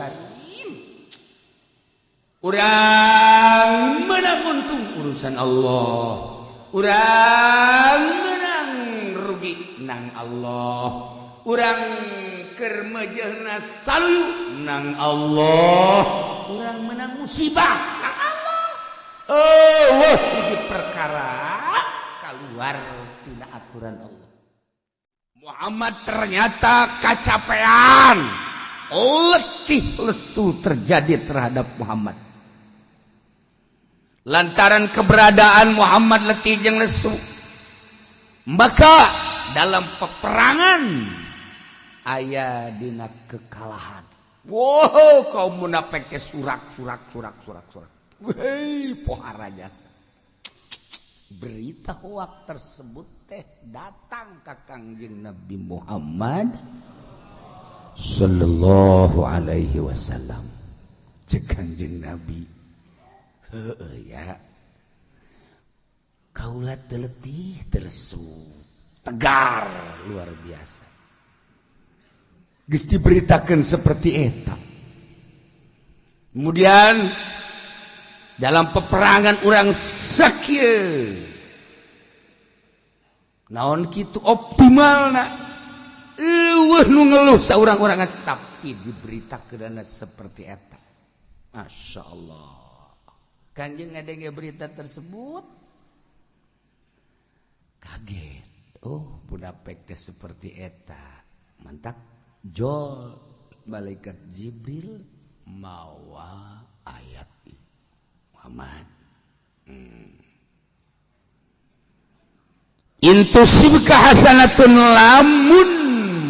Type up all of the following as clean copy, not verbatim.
Karim. Urang menang untung urusan Allah, urang menang rugi nang Allah, urang keur meujeuhna saluyu nang Allah, urang menang musibah nang Allah. Oh, wah, hiji perkara keluar tina aturan Allah. Muhammad ternyata kacapean, letih lesu terjadi terhadap Muhammad. Lantaran keberadaan Muhammad letih jeung lesu, maka dalam peperangan aya dina kekalahan. Wow, kaum munafik teh surak surak surak surak surak. Hei, pohara jasa. Berita hoak tersebut teh datang ke Kangjeng Nabi Muhammad sallallahu alaihi wasallam. Cek Kangjeng Nabi, heueuh ya. Kaula teu letih teu lesu, tegar luar biasa. Geus diberitakeun seperti eta. Kemudian dalam peperangan urang sakieu naon kitu optimalna, eueuh nu ngeluh saurang-urangan, tapi diberitakeunana seperti eta. Masya Allah, Kanjeng ngadenge berita tersebut kaget. Oh, munafik teh seperti eta. Mantak jol malaikat Jibril mawa ayat Muhammad. In tusibka hasanatun, lamun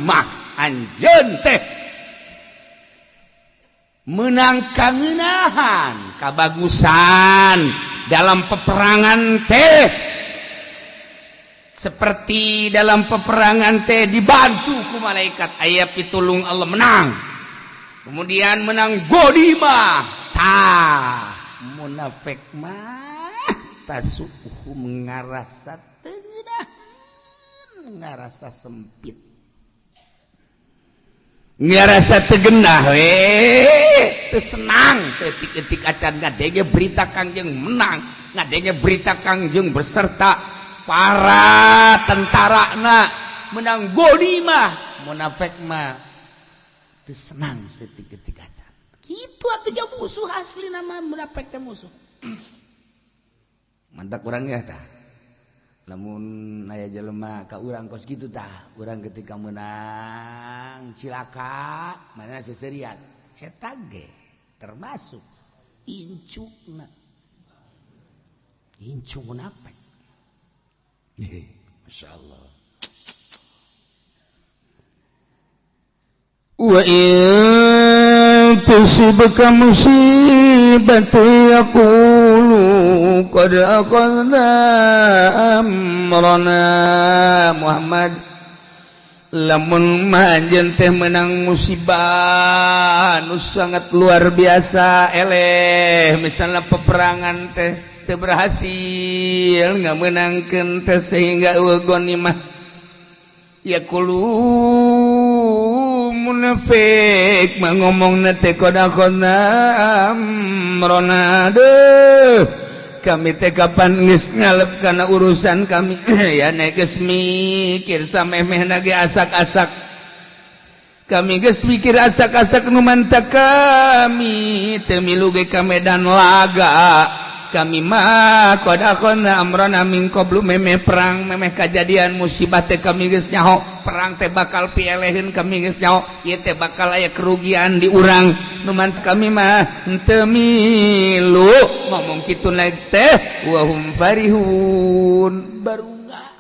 mah anjeun teh menang kangeunahan kabagusan dalam peperangan teh, seperti dalam peperangan teh dibantu ku malaikat, aya pitulung Allah, menang, kemudian menang ghanimah, tah munafik mah tasu'uhum ngarasa teu ngeunaheun, ngarasa sempit, ngarasa teu genah we, teu senang saeutik-eutik acan ngadenge berita Kangjeng menang, ngadenge berita Kangjeng beserta para tentara na menang ghanimah, munafik mah teu senang saeutik-eutik acan. Kitu atuh ja musuh asli nama munafik teh musuh. Mantap urangnya tah. Lamun aya jelema ka urang kos kitu tah, urang ketika menang cilaka, mana seserian. Eta ge termasuk incukna. Incu munafik. Masya Allah. Wa in tusibka musibatu yaqulu qad akhadna amrana. Muhammad, lamun mah anjeun teh menang musibah nu sangat luar biasa eleh, misalnya peperangan teh teu berhasil ngamenangkeun teh sehingga eueuh ghanimah, yaqulu munafik mah ngomongna teh qad akhadna amrana, deuh kami teh kapan geus ngalep kana urusan kami ya, nek geus mikir samemehna ge asak-asak, kami geus mikir asak-asak, nu mantak kami teu milu ge ka medan laga. Kami mah qad akhadna amrana min qablu, memeh perang, memeh kajadian musibah teh kami geus nyaho perang teh bakal pieleheun, kami geus nyaho ieu teh bakal aya kerugian di urang, nu mantak kami mah henteu milu. Ngomong kitu teh wa hum farihun, barungah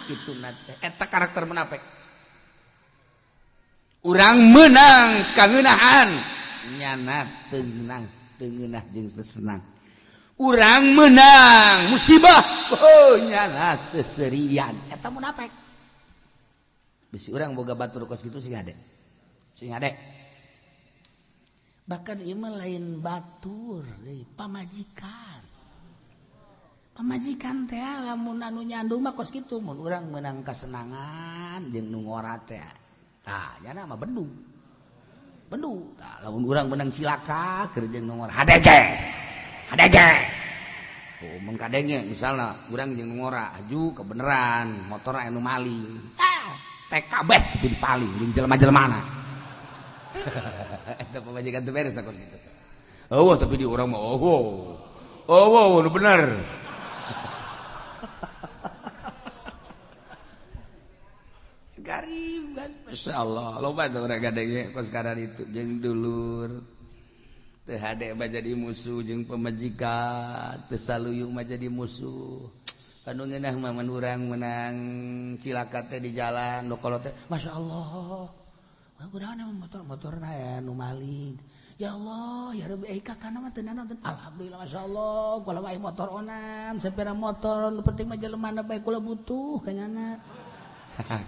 kitu teh. Eta karakter munafik. Urang menang kangeunahan, nyana teu ngeunang, teu ngeunah jeung teu senang. Urang menang musibah, oh, nyana seserian. Eta munafik. Bisi urang boga batur kos kitu, sing hade, sing hade. Bahkan ieu mah lain batur deui, pamajikan. Pamajikan teh lamun anu nyandung mah kos kitu, mun urang menang kasenangan jeung nu ngora teh, tah nyana mah bendung. Bendu tah lamun urang menang cilaka keur jeung nu ngora hadege. Hadege. Oh, mun kadenge misalna urang jeung nu ngora aju kebeneran motor anu maling. Tah, TKB itu dipaling jeung jelema-jelemana. Eta pamajikan teu beres aku gitu. Oh, tapi di urang mah oh. Oh, nu bener. Garib kan, Masya Allah. Loba tuh orang gadengnya kos kadar itu jeung dulur. Teu hade mah jadi musuh jeung pamajikan, teu saluyung mah jadi musuh. Anu ngeunah mah mun urang menang cilaka teh di jalan nu kolot teh, Masya Allah. Kunaon emang motor-motorna aya nu maling. Ya Allah, ya Rabbi, kakana mah teu nanaon. Alhamdulillah, Masya Allah, kula mah motor onam, sepeda motor, nu penting mah jelemana bae kula butuh kanyana.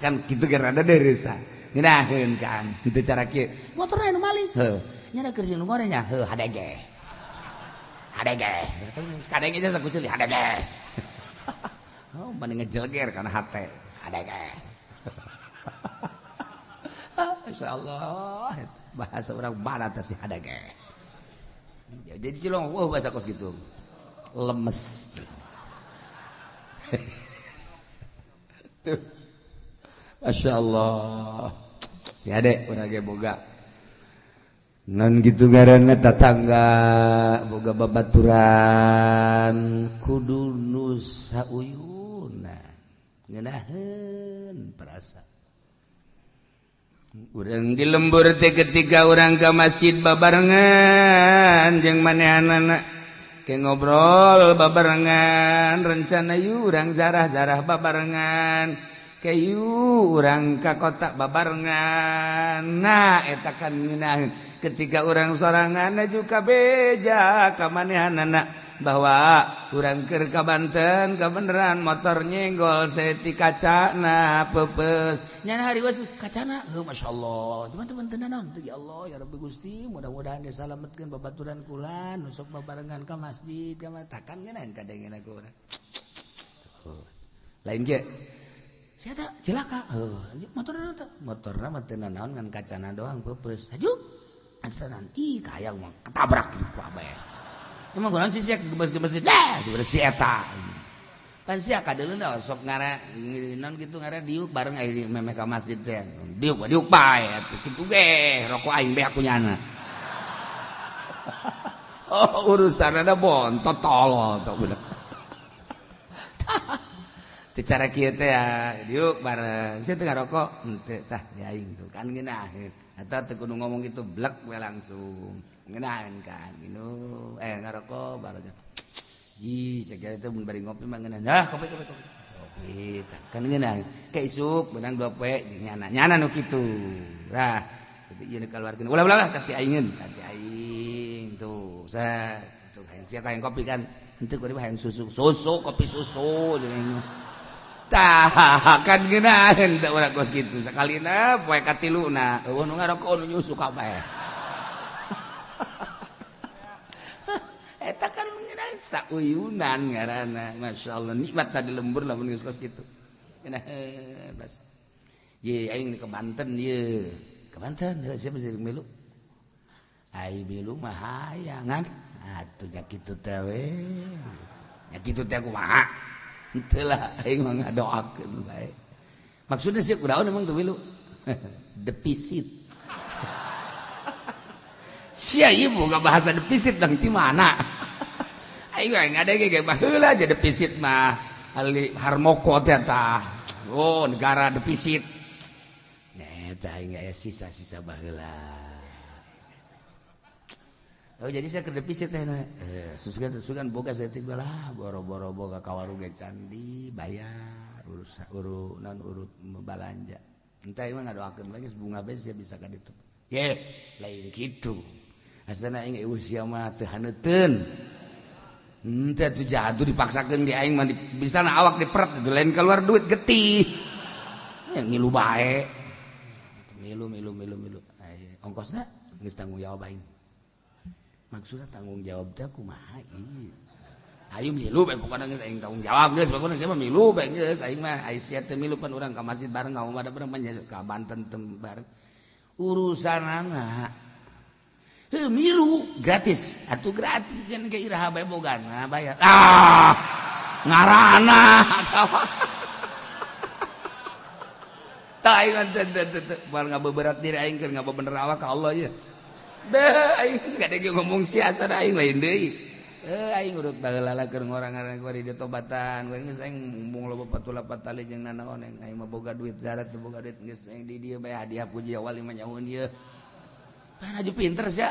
Kan kitu ge rada deureusa. Ngeunaheun kan, henteu cara kieu. Motor anu maling. Heuh, nya keur jeung nu ngore nya, heuh hadege. Hadege. Kadenge aja sakucil hadege. Oh, mending ngejelger kana hate. Hadege. Masya Allah, bahasa orang barat sih hadege. Jadi cilong, wah bahasa kos gitu, lemes. Tuh, Masya Allah. Ya dek, urang ge boga. Non gitu ngaranna tatangga, boga babaturan, kudu nu sauyuna, ngeunaheun perasa. Urang di lembur teh ketika urang ke masjid babarengan jeung manehanana ke ngobrol babarengan rencana yuk urang zarah-zarah babarengan ke yuk urang ka kota babarengan. Nah eta kan ngeunaheun ketika urang sorangan juga beja ka manehanana bahwa urang keur ka Banten kabeneran motor nyenggol saeutik kacana peupeus nyana hari wasus kacana heuh masyaallah teman-teman teu nanaon teu ya Allah ya Rabbi Gusti mudah-mudahan disalametkeun babaturan kula nu sok babarengan ka masjid ka takan ngeunaheun kadengena ku urang lain ge sia teh cilaka heuh motorna teh motorna mah teu nanaon ngan kacana doang peupeus haju atuh nanti kahayang mah ketabrak kitu bae. Emang kunaon sih sia gemes-gemes dah sebenarnya si eta. Pan sia kadeuleuh sok ngara naon kitu ngara diuk bareng aya memeh ka masjid teh. Diuk diuk bae atuh kitu ge rokok aing beak kunyana. Oh urusanna bontot tolol tok budak. Teu cara kieu teh diuk bareng sia teu ngarokok henteu tah di aing tuh kan ngeunaheun. Eta teu kudu ngomong kitu blek we langsung. Ngeunaheun kan minum ngarokok bareng ji cek itu mun bari ngopi mah ngeunah dah kopi kopi kopi kopi tah kan ngeunah ke isuk beunang 2 poe jeung nyana nyana nu kitu lah kitu ieu dikaluarkeun ulah ulah tapi aing tuh sa tuh hayang sia hayang kopi kan henteu kudu hayang susu susu kopi susu jeung tah kan ngeunaheun teh urang kos kitu sakalina poe katiluna eueuh nu ngarokok nu nyusu kabeh. Eta kan mengenai sauyunan ngaranna Masya Allah nikmat tadi lembur lamun geus kos kitu. Ngeunaheun bas. Ye aing ke Banten ye. Ke Banten heuh sia mesti milu. Ai milu mah hayangan atuh nya kitu teh we. Nya kitu teh kumaha? Henteu lah aing mah ngadoakeun bae. Maksudna sia kunaon emang teu milu? Defisit. Sia ieu boga bahasa defisit dang ti mana? Aing mah ngadenge ge baheula aja defisit mah. Ali harmoko teh tah. Oh, negara defisit. Eta aing aya sisa-sisa baheula. Oh, jadi saya ke defisit teh. Sugan boga saeutik lah boro-boro boga ka warung ge candi bayar urus urut non urut balanja. Entah aing mah ngadoakeun lagi bunga bae sia bisa ka ditu. Ye, lain kitu. Asana aing usia mah teu haneuteun. Henteu atuh jatuh dipaksakeun ge aing mah bisa na awak diperet itu lain keluar duit getih. Ngilu bae. Milu milu milu milu. Ongkosna geus tanggung jawab aing. Maksudna tanggung jawab teh kumaha ieu? Ayo milu bae pokona geus aing tanggung jawab geus pokona sia mah milu bae geus aing mah ai sia teh milu pan urang ka masjid bareng ka omah bareng ka Banten teh bareng. Urusanana Heuh milu gratis. Atuh gratis kan ke iraha bae bogana bayar. Ah ngarana. Tah aing teu teu teu moal ngabeberat diri aing keur ngabebener awak ka Allah ieu. Deh aing kadege ngomong sia aing lain deui. Aing urut baheula keur ngorang-ngorang kuari ditobatan geus aing mumbung loba patula patali jeung nanaon aing mah boga duit zarat teu boga duit geus aing di dieu bae hadiah puji wali mah nyahoeun ieu. Pan aju pinter sia.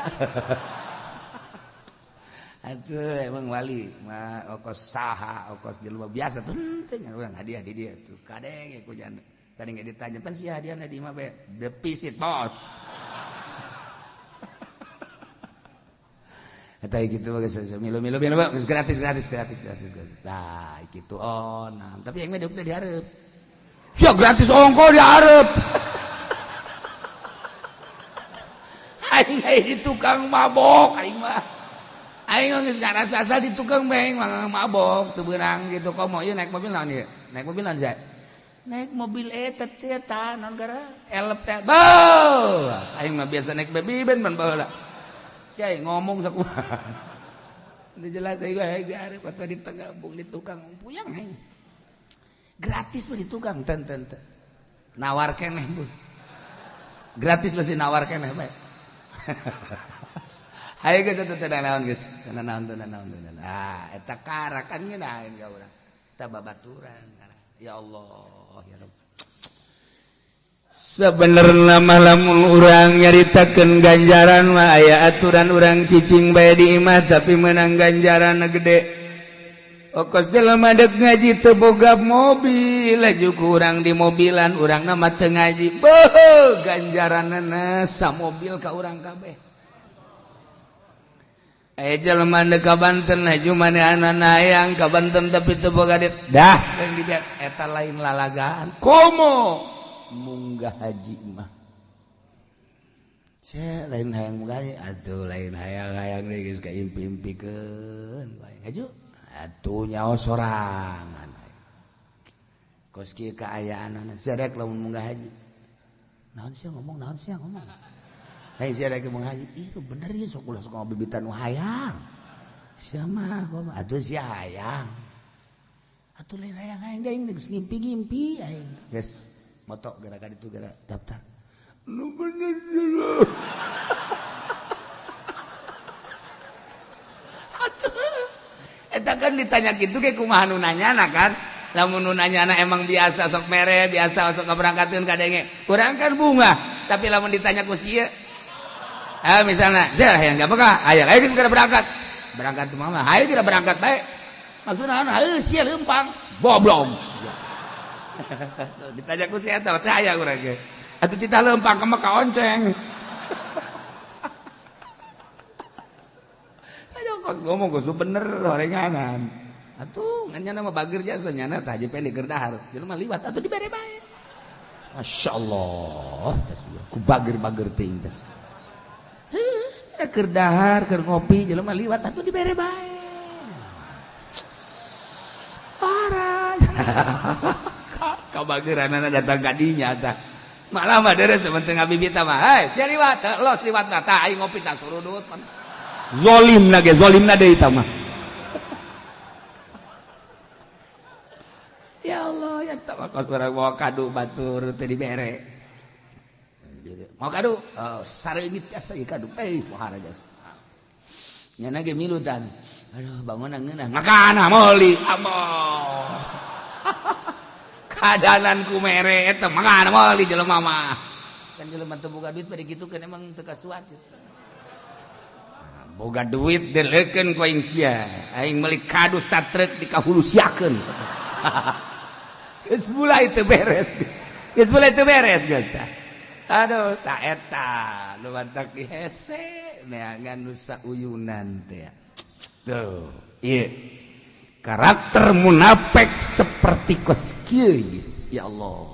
Atuh emang wali mah okos saha okos jelema biasa penting urang hadiah di dieu tuh kadenge ku janda. Kadenge ditanya pan sia hadiahna di imah bae defisit bos. Eta gitu geus milu milu milu geus gratis gratis gratis gratis gratis. Nah, kitu onam. Tapi yang mah deuk dihareup. Sia gratis ongko dihareup. Aing di tukang mabok aing mah. Aing geus ngarasa asal di tukang bae mabok teu beunang gitu komo ieu naik mobil naon ieu? Naik mobil naon sia? Naik mobil eta teh ta naon gara? Elep teh. Beuh. Aing mah biasa naik baby ben ban baheula. Saya ngomong sakumaha. Teu jelas aing mah diarep atau di tengah bung di tukang puyang aing. Gratis mah di tukang ten ten ten. Nawar keneh bu. Gratis masih nawar keneh bae. Hayu geus teu naon geus. Teu naon teu naon teu naon. Ah eta karakan ngeunah aing ka urang. Eta babaturan. Ya Allah ya Rabb. Sebenarnya mah lamun urang nyaritakeun ganjaran mah aya aturan urang cicing bae di imah tapi menang ganjaran gede. Okos jelema deuk ngaji teu boga mobil, laju ku urang di mobilan urangna mah teu ngaji. Beuh, ganjaranna samobil ka urang kabeh. Aya jelema deuk ka Banten laju manehanana hayang ka Banten tapi teu boga duit. Dah, yang dibiak eta lain lalagaan. Komo munggah haji mah saya lain hayang munggah haji atuh lain hayang-hayang geus ka impi-impikeun bae haju atuh nyaho sorangan kos kieu kaayaanana sia rek lamun munggah haji naon sia ngomong naon sia ngomong hei sia rek munggah haji itu bener ieu sok ulah sok ngabibitan nu hayang sia mah kumaha atuh sia hayang atuh lain hayang-hayang deui geus ngimpi-ngimpi aing geus motok gerakan itu gerak daftar lu bener dulu. Eta kan ditanya gitu kayak kumaha nu nanyana kan lamun nu nanyana emang biasa sok mere biasa sok ngaberangkatkeun kadenge urang kan bunga tapi lamun ditanya ku sieu ah misalnya sia hayang ka hayang ayo geus berangkat berangkat mah hayu geura berangkat bae maksudna heuh sia leumpang goblok sia. Ditanya ku si eta teh aya urang ge. Atuh cita leumpang ka mah onceng. Ayo kos ngomong kos bener horenganan. Atuh ngan nyana mah bager jasa nyana tah haji pendek keur dahar. Jelema liwat atuh dibere bae. Masyaallah, ku bager-bager teuing tes. Heuh, keur dahar keur ngopi jelema liwat atuh dibere bae. Parah. Kabageranana datang ka dinya tah. Malah mah deres penting ngabibita mah. Hei, sia liwat, los liwat mah tah aing ngopi tah surudut. Zolimna ge, zolimna deui tah mah. Ya Allah, ya tah mah kos urang bawa kadu batur teu dibere. Mau kadu? Oh, sareungit jasa ieu kadu. Eh, pohara jasa. Nyana ge milu tan. Aduh, bangunna ngeunah. Makana meuli. Amoh. Kadanan ku mere eta mangana meuli jelema mah. Kan jelema teu boga duit pada kitu kan emang teu kasuat. Boga duit deleukeun ku aing sia. Aing meuli kadu satrek dikahulusiakeun. Geus mulai teu beres. Geus mulai teu beres geus tah. Aduh, ta eta nu mantak dihese neangan nu sauyunan teh. Tuh, ieu. Karakter munafik seperti kos kieu ya Allah.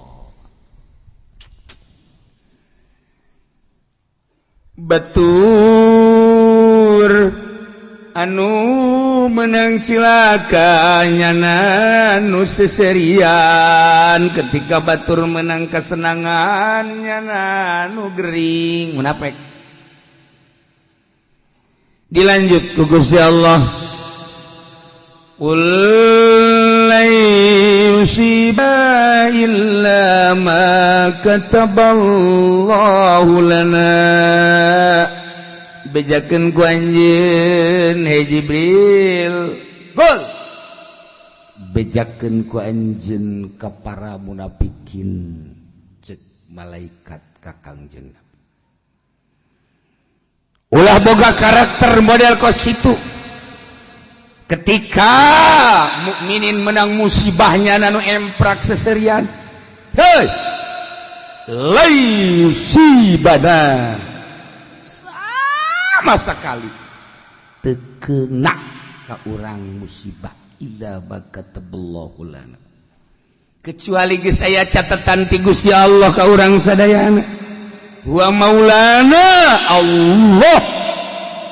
Batur anu menang cilaka nyana nu seserian ketika batur menang kesenangan nyana nu gering munafik. Dilanjut ku Gusti Allah, Qul lan yusibana illa ma kataballahu lana. Bejakeun ku anjeun, hei Jibril, gol, bejakeun ku anjeun ka para munafikin. Cek malaikat ka Kangjeng Nabi, ulah boga karakter model kos itu. Ketika mukminin menang musibahnya, nanu emprak seserian, hei, lan yusibana, sama sekali teu kena ka urang musibah, illa ma kataballahu lana, kecuali geus aya catatan ti Gusti Allah ka urang sadayana. Huwa maulana, Allah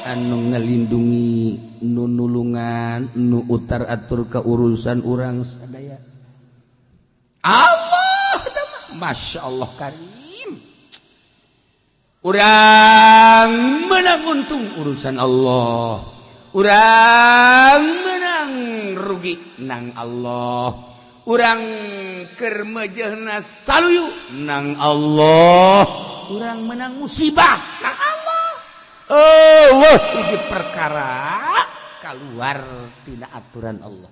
anu ngelindungi, nu nulungan, nu utar atur ke urusan urang sadaya. Allah, Masya Allah karim. Urang menang untung urusan Allah, urang menang rugi nang Allah, urang keur mejehna saluyu nang Allah, urang menang musibah nang Allah. Oh, hiji perkara keluar tina aturan Allah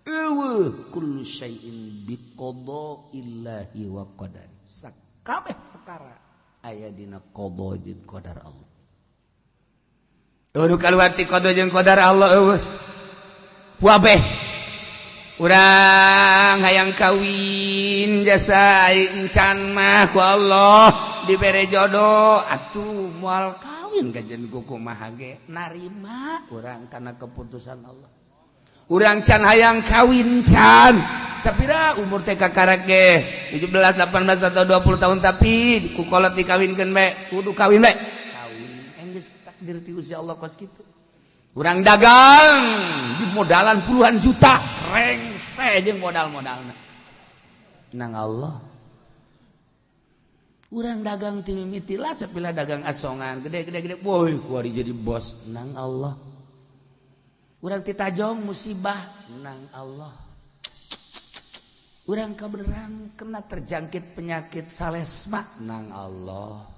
eueuh. Kullu syai'in biqada'illahi wa qadari, sakabeh perkara aya dina qada jeung qadar Allah. Eueuh, kaluar ti qada jeung qadar Allah eueuh. Puabeh urang hayang kawin jasa encan mah ku Allah dibere jodoh, atuh moal kawin kajen kumaha ge narima urang karena keputusan Allah. Urang can hayang kawin, can sapira umur teh kakarek ge 17, 18 atau 20 tahun, tapi ku kolot dikawinkeun bae, kudu kawin bae, kawin enggeus takdir ti Gusti Allah kos kitu. Urang dagang di modalan puluhan juta, rengse jeung modal-modalna, nang Allah. Urang dagang ti mimiti lah sapila dagang asongan gede gede gede, woi, kuari jadi bos, nang Allah. Urang titajong musibah, nang Allah. Urang kebenaran kena terjangkit penyakit salesma, nang Allah.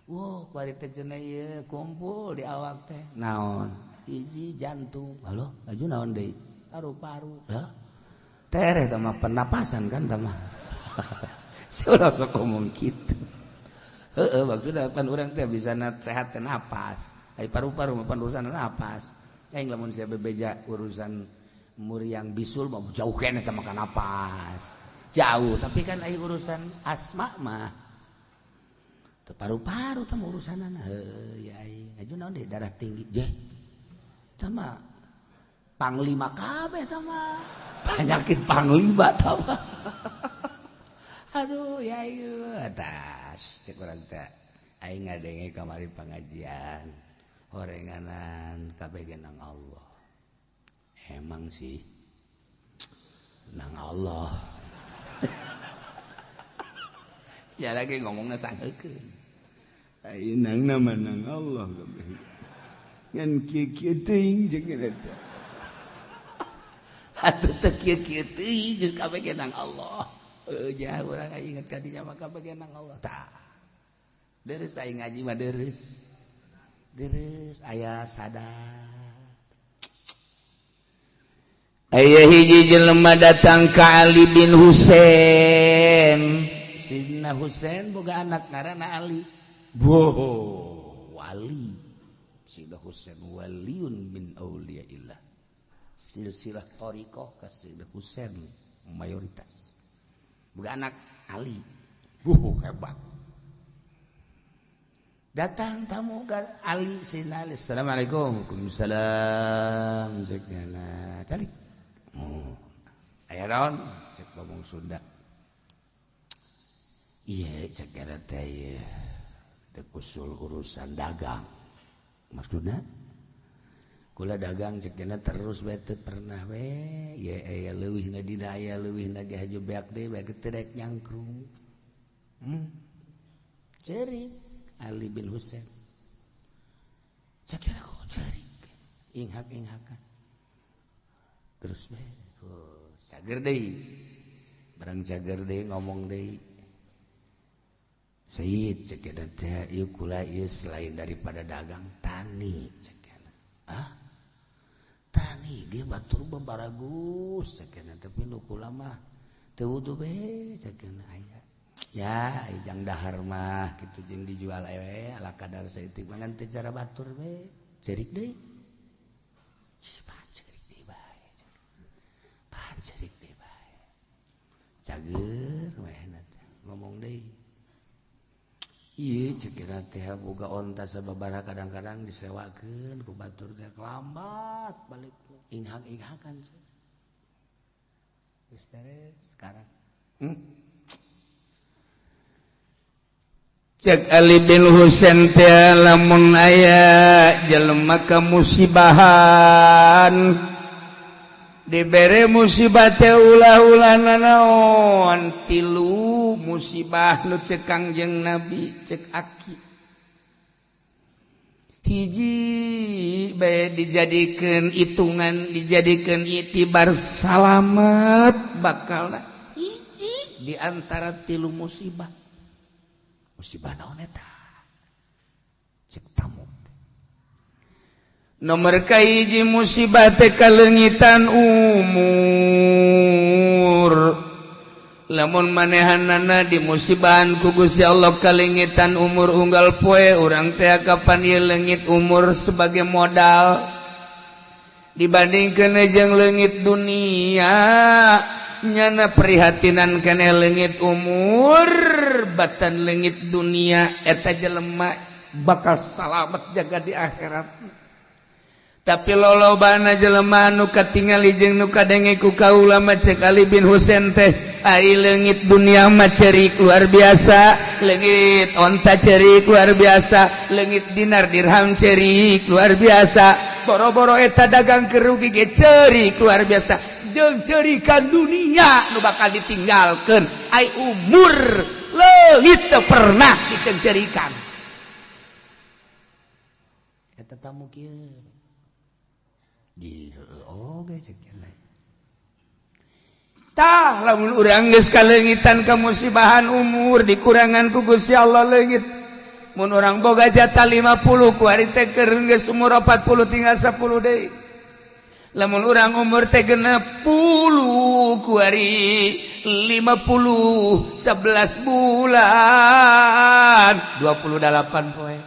Wow, kuari teh cenah ieu kumpul di awak teh naon, hiji jantung, halo, laju naon deui, paru-paru lah, tereh tah mah pernapasan kan tah mah. Ulah sok ngomong kitu. Heeh, maksudna pan urang teh bisa sehat teh napas, ai paru-paru mah pan urusan napas. Aing lamun sia bebeja urusan muriang bisul mah jauh keneh teh makan napas. Jauh, tapi kan ai urusan asma mah teu paru-paru teh urusanana. Heuh, ya aing. Aju naon deui, darah tinggi jeh. Tah mah panglima kabeh tah mah. Penyakit panglima tah mah. Aduh ya ieu atas cek urang teh, aing ngadenge kamari pengajian horenganan kabeh ge nang Allah. Emang sih nang Allah. Ya lagi ngomongna sangeukeun. Aing nang nama nang Allah kabeh. Ngan kieu-kieu teuing jeung eta. Atuh teu kieu-kieu teuing geus kabeh ge nang Allah. Heuh, jah urang inget ka dinya mah kabeh ge nang Allah. Tah. Deres aing ngaji mah deres. Deres aya sadar. Aya hiji jelema datang ka Ali bin Husain. Sidina Husain boga anak ngaranna Ali. Boh, wali. Sidina Husain waliun min auliyaillah. Silsilah thariqah ka Sidina Husain mayoritas. Boga anak Ali. Boh, hebat. Datang tamu ke Ali, Sidina Ali. Assalamualaikum. Waalaikumsalam. Cek nyana. Calik. Oh. Aya naon? Cek ngomong Sunda. Iya, cek nyana teh ieu. Dek usul urusan dagang. Maksudna? Kula dagang cek nyana terus we teu pernah we. Ye aya leuwihna dina aya leuwihna ge haju beak deui bae teu rek nyangkrung. Cerik Ali bin Husain. Cek nyana. Inghak-inghakan. Terus bae. Oh, cager deui. Barang cager deui ngomong deui. Sayyid cek eta teh ieu kula ieu selain daripada dagang tani cek eta. Ah? Tani ge batur baragus cek eta tapi nu kula mah teu wudu be cek eta aya. Ya, jang dahar mah kitu jeung dijual we ala kadar saeutik mah ngan teu cara batur we. Cerik deui. Pan cerik deui bae. Pan cerik deui bae. Cager we teh ngomong deui. Ieu cek eta teh boga onta sababaraha kadang-kadang disewakeun ku batur teh lambat balik inghak-inghakan. Geus beres sekarang. Cek Ali bin Husain teh lamun aya jelema kamusibahan dibere musibah teh ulah-ulah nanaon tilu musibah nu cek Kangjeng Nabi cek aki hiji bae dijadikeun hitungan dijadikeun itibar salamet bakal hiji di antara tilu musibah. Musibah naon eta? Cek tamu. Nomor kahiji musibah teh kaleungitan umur. Lamun manehanana di musibahan ku Gusti Allah kaleungitan umur unggal poe urang teh kapan ieu leungit umur sebagai modal dibandingkeun jeung leungit dunia. Nyana prihatinan keneh leungit umur batan leungit dunia eta jelema bakal salamet jaga di akhirat. Tapi lolobana jelema nu katingali jeung nu kadenge ku kaula mah cek Ali bin Husain teh ari leungit dunia mah cerik luar biasa, leungit onta cerik luar biasa, leungit dinar dirham cerik luar biasa, boro-boro eta dagang kerugi ge cerik luar biasa. Jeung cerikan dunia nu bakal ditinggalkeun ai umur leuit teu pernah dicencerikan. Eta tamu kieu di oge cek lain. Tah lamun urang geus kaleungitan kamusibahan umur dikurangan ku Gusti Allah leungit. Mun urang boga jatah 50 ku ari teh keur geus umur 40 tinggal 10 deui. Lamun urang umur teh 60 kuari 50 11 bulan 28 poe.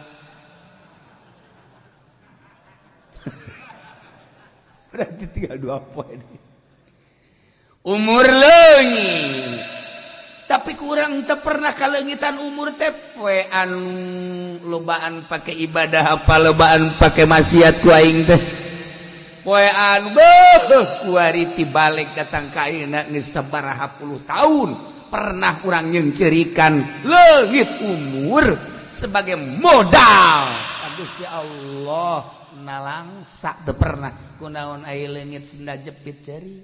Berarti tinggal 2 poe. Umur leungit. Tapi kurang teu pernah kaleungitan umur teh poe anu lobaan pake ibadah apa lobaan pake maksiat ku aing teh. Poean beuh kuari ti balik datang ka ayeuna geus sabaraha puluh tahun pernah urang nyengcerikan leungit umur sebagai modal. Aduh ya Allah nalangsa teu pernah kunaon aya leungit senda jepit ceri.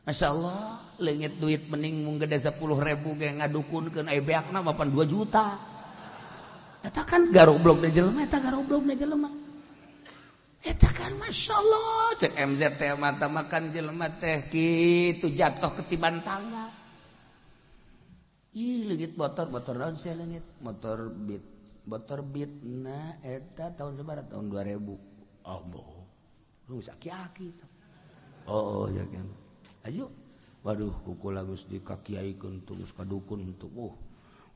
Masya Allah leungit duit mending mung gede 10.000 ge ngadukunkeun aya beakna mah 2 juta. Eta kan garoblok da jelema eta garoblok da jelema. Eta kan Masya Allah cek MZ teh mata makan jelema teh kitu jatuh ketiban tangga. Ih leungit motor naon sia leungit motor beat na eta tahun sabaraha tahun 2000. Allah lu aki-aki. Oh ya kan. Ayo waduh kukula geus dikakiaikeun teu geus kadukun teu. Oh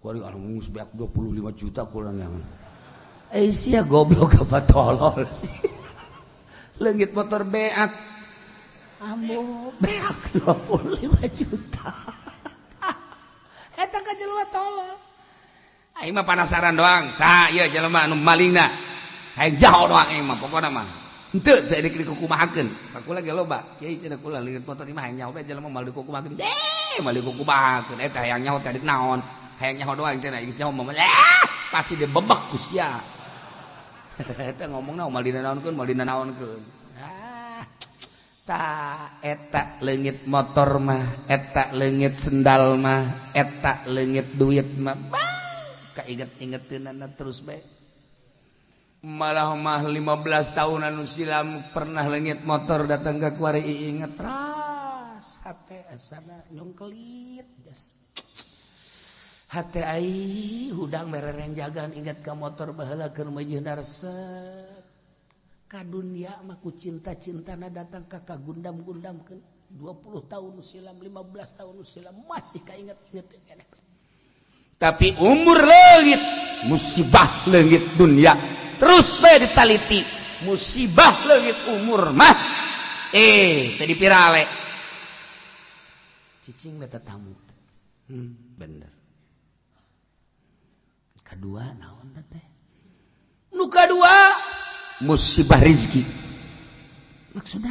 kuari anu geus beak 25 juta kula nyaman. Eh sia goblok apa tolol sih. Leungit motor beak ambo beak 25 juta. Eta ka jelema tolol. Aing mah penasaran doang sa ieu jelema anu malingna hayang jaho doang aing mah pokona mah henteu teu dikukumahakeun. Kula ge loba kiai cenah kula leungit motor ieu mah hayang nyaho bae jelema mal dikukumahakeun. Mal dikukumahakeun eta hayang nyaho teh naon hayang nyaho doang cenah geus nyaho mah pasti dibebek ku sia. Eta ngomongna mal dinanaonkeun mal dinanaonkeun. Ah ta eta leungit motor mah eta leungit sendal mah eta leungit duit mah kainget-ingeteunana terus bae. Malah mah 15 tahun anu silam pernah leungit motor datang ke kuari inget ras hate asana nyongkelit hate ai hudang merereng jagaan inget ka motor baheula keur meujeuhna resep. Ka dunia mah ku cinta-cintana datang ka kagundam-gundamkeun 20 tahun silam 15 tahun silam masih kainget-inget keneh. Tapi umur leungit musibah leungit dunia terus bae ditaliti musibah leungit umur mah tadi pirale cicing beta tamu. Bener. Kedua naon teh? Nu kadua musibah rizki. Maksudna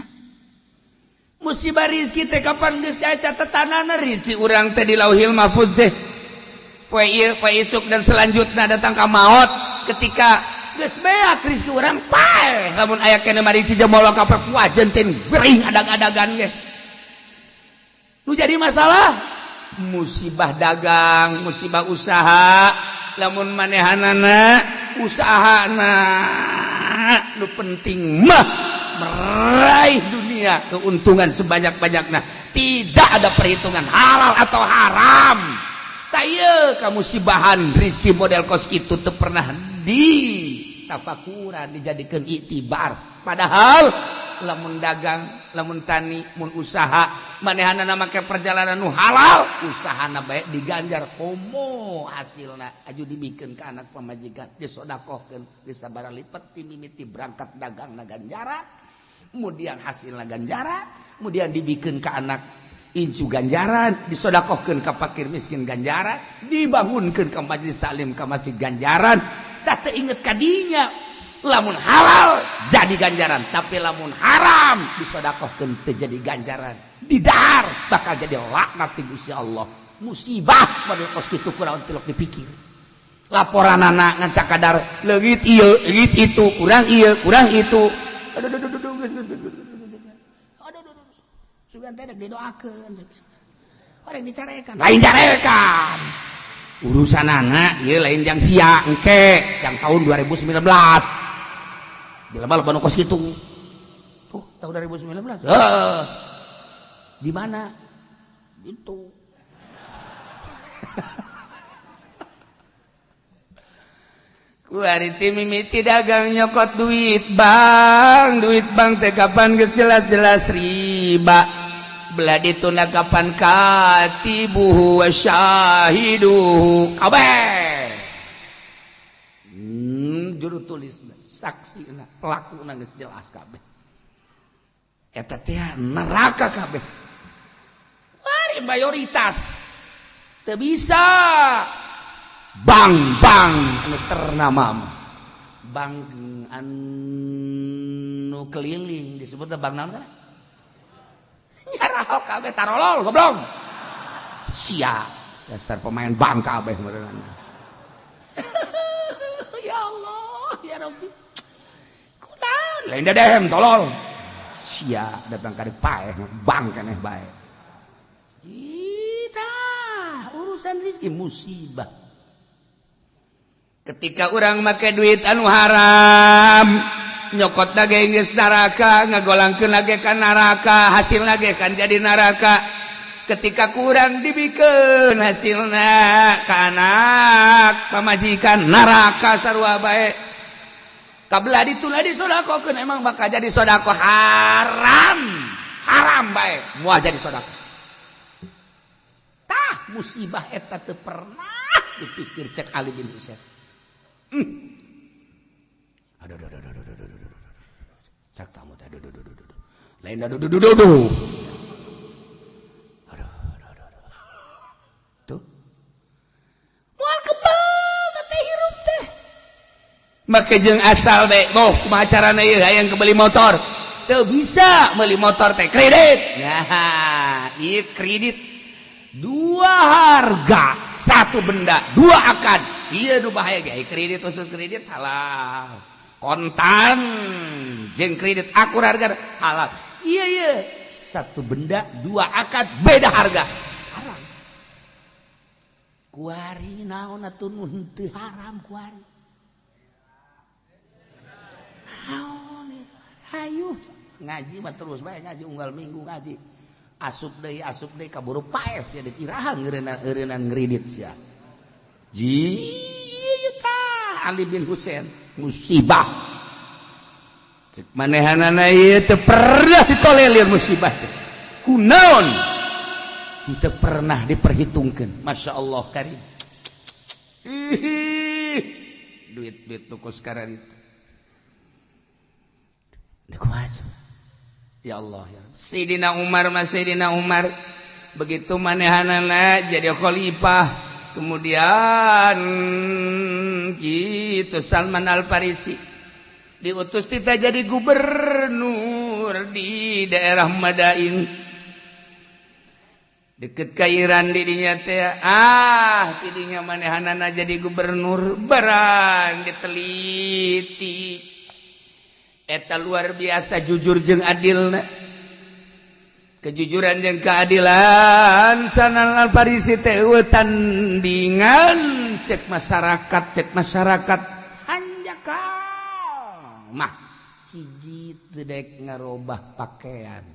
musibah rizki teh kapan geus aya catetanana rizki urang teh di Lauhil Mahfuz teh. Poe ieu poe isuk dan selanjutna datang ka maot ketika geus beak rizki urang paeh lamun aya keneh mari cijemolo ka wajen teh gering adag-adagan ge. Nu jadi masalah musibah dagang, musibah usaha, lamun manehanana usahana nu penting mah meraih dunia keuntungan sebanyak-banyaknya, tidak ada perhitungan halal atau haram. Tak ieu kamusibahan rizki model kos kitu teu pernah di tafakuran dijadikeun iktibar. Padahal lamun dagang, lamun tani, mun usaha manehanana make perjalanan nu halal, usahana bae diganjar komo hasilna aju dibikeun ka anak pamajikan, disodakohkeun, disabaraha lipet ti mimiti berangkat dagangna ganjaran, kemudian hasilna ganjaran, kemudian dibikeun ka anak incu ganjaran, disodakohkeun ka fakir miskin ganjaran, dibangunkeun ka majelis taklim ka masjid ganjaran. Tah teu inget kadinya lamun halal jadi ganjaran, tapi lamun haram disodakohkeun teu jadi ganjaran, didahar bakal jadi laknat ti Gusti Allah. Musibah model kos kitu kunaon tilok dipikir. Laporanana ngan sakadar leungit ieu, leungit itu, kurang ieu, kurang itu. Aduh aduh aduh aduh aduh aduh. Sugan teh didoakeun. Orang dicarekan. Lain carekan. Urusan anak ieu lain jang sia engke jang tahun 2019. Jelema loba nu kos kitu. Tuh, tahun 2019. Heeh. Di mana? Itu. Kuari ti mimiti dagang nyokot duit bank, duit bank teh kapan geus jelas-jelas riba. Belah dituna kapan katibuhu wa syahiduhu kabeh. Juru tulisna, saksina, pelakuna geus jelas kabeh. Eta teh neraka kabeh. Kuari mayoritas teu bisa. Bank-bank anu ternama, bank anu keliling disebutna bank naon kana? Nyarahok kabeh tarolol goblok. Sia dasar pemain bank kabeh meureunana. Ya Allah, ya Rabbi. Kunaon lain dedehem tolol. Sia datang ka paeh bank keneh bae. Cita urusan rezeki musibah. Ketika orang make duit anu haram nyokot ge geus neraka, ngagolangkeun ge ka neraka, hasilna ge kan jadi neraka. Ketika kurang dibikeun hasilna ka anak pamajikan neraka sarua bae. Kabelah dituna disodakohkeun emang bakal jadi sodakoh haram, haram bae moal jadi sodakoh. Tah musibah eta teu pernah dipikir cek Ali bin Husain. Aduh aduh aduh aduh aduh aduh. Cak tamu teh aduh aduh aduh aduh. Lain aduh aduh aduh aduh. Aduh aduh aduh aduh. Tuh. Moal kebal teh hirup teh. Make jeung asal teh, oh kumaha carana ieu hayang kebeli motor. Teu bisa meuli motor teh kredit. Nah, ieu kredit dua harga, satu benda, dua akad. Iya nu bahaya ge kredit khusus kredit halal. Kontan jeung kredit akur harga halal. Iya iya, satu benda dua akad beda harga. Haram. Kuari naon atuh nu henteu haram kuari. Hayu ngaji mah terus bae ngaji unggal minggu ngaji. Asup deui kaburu paeh sia deuk iraha ngeureunaan ngridit sia. Ji tah Ali bin Husain musibah. Cek manehanana ieu teu pernah ditolelir musibah teh. Kunaon? Teu pernah diperhitungkeun. Masya Allah karim. Ih, duit-duit tuku sekarang itu. Ya Allah ya. Sayyidina Umar mas Sayyidina Umar begitu manehanana jadi khalifah, kemudian gitu Salman Al Farisi diutus kita jadi gubernur di daerah Madain deket ke Iran didinya teh, tidinya manehanana jadi gubernur barang diteliti eta luar biasa jujur jeung adilna, kejujuran jeung keadilan Salman Al Farisi teh eueuh tandingan cek masyarakat hanjakal mah hiji teu daek ngarobah pakaian,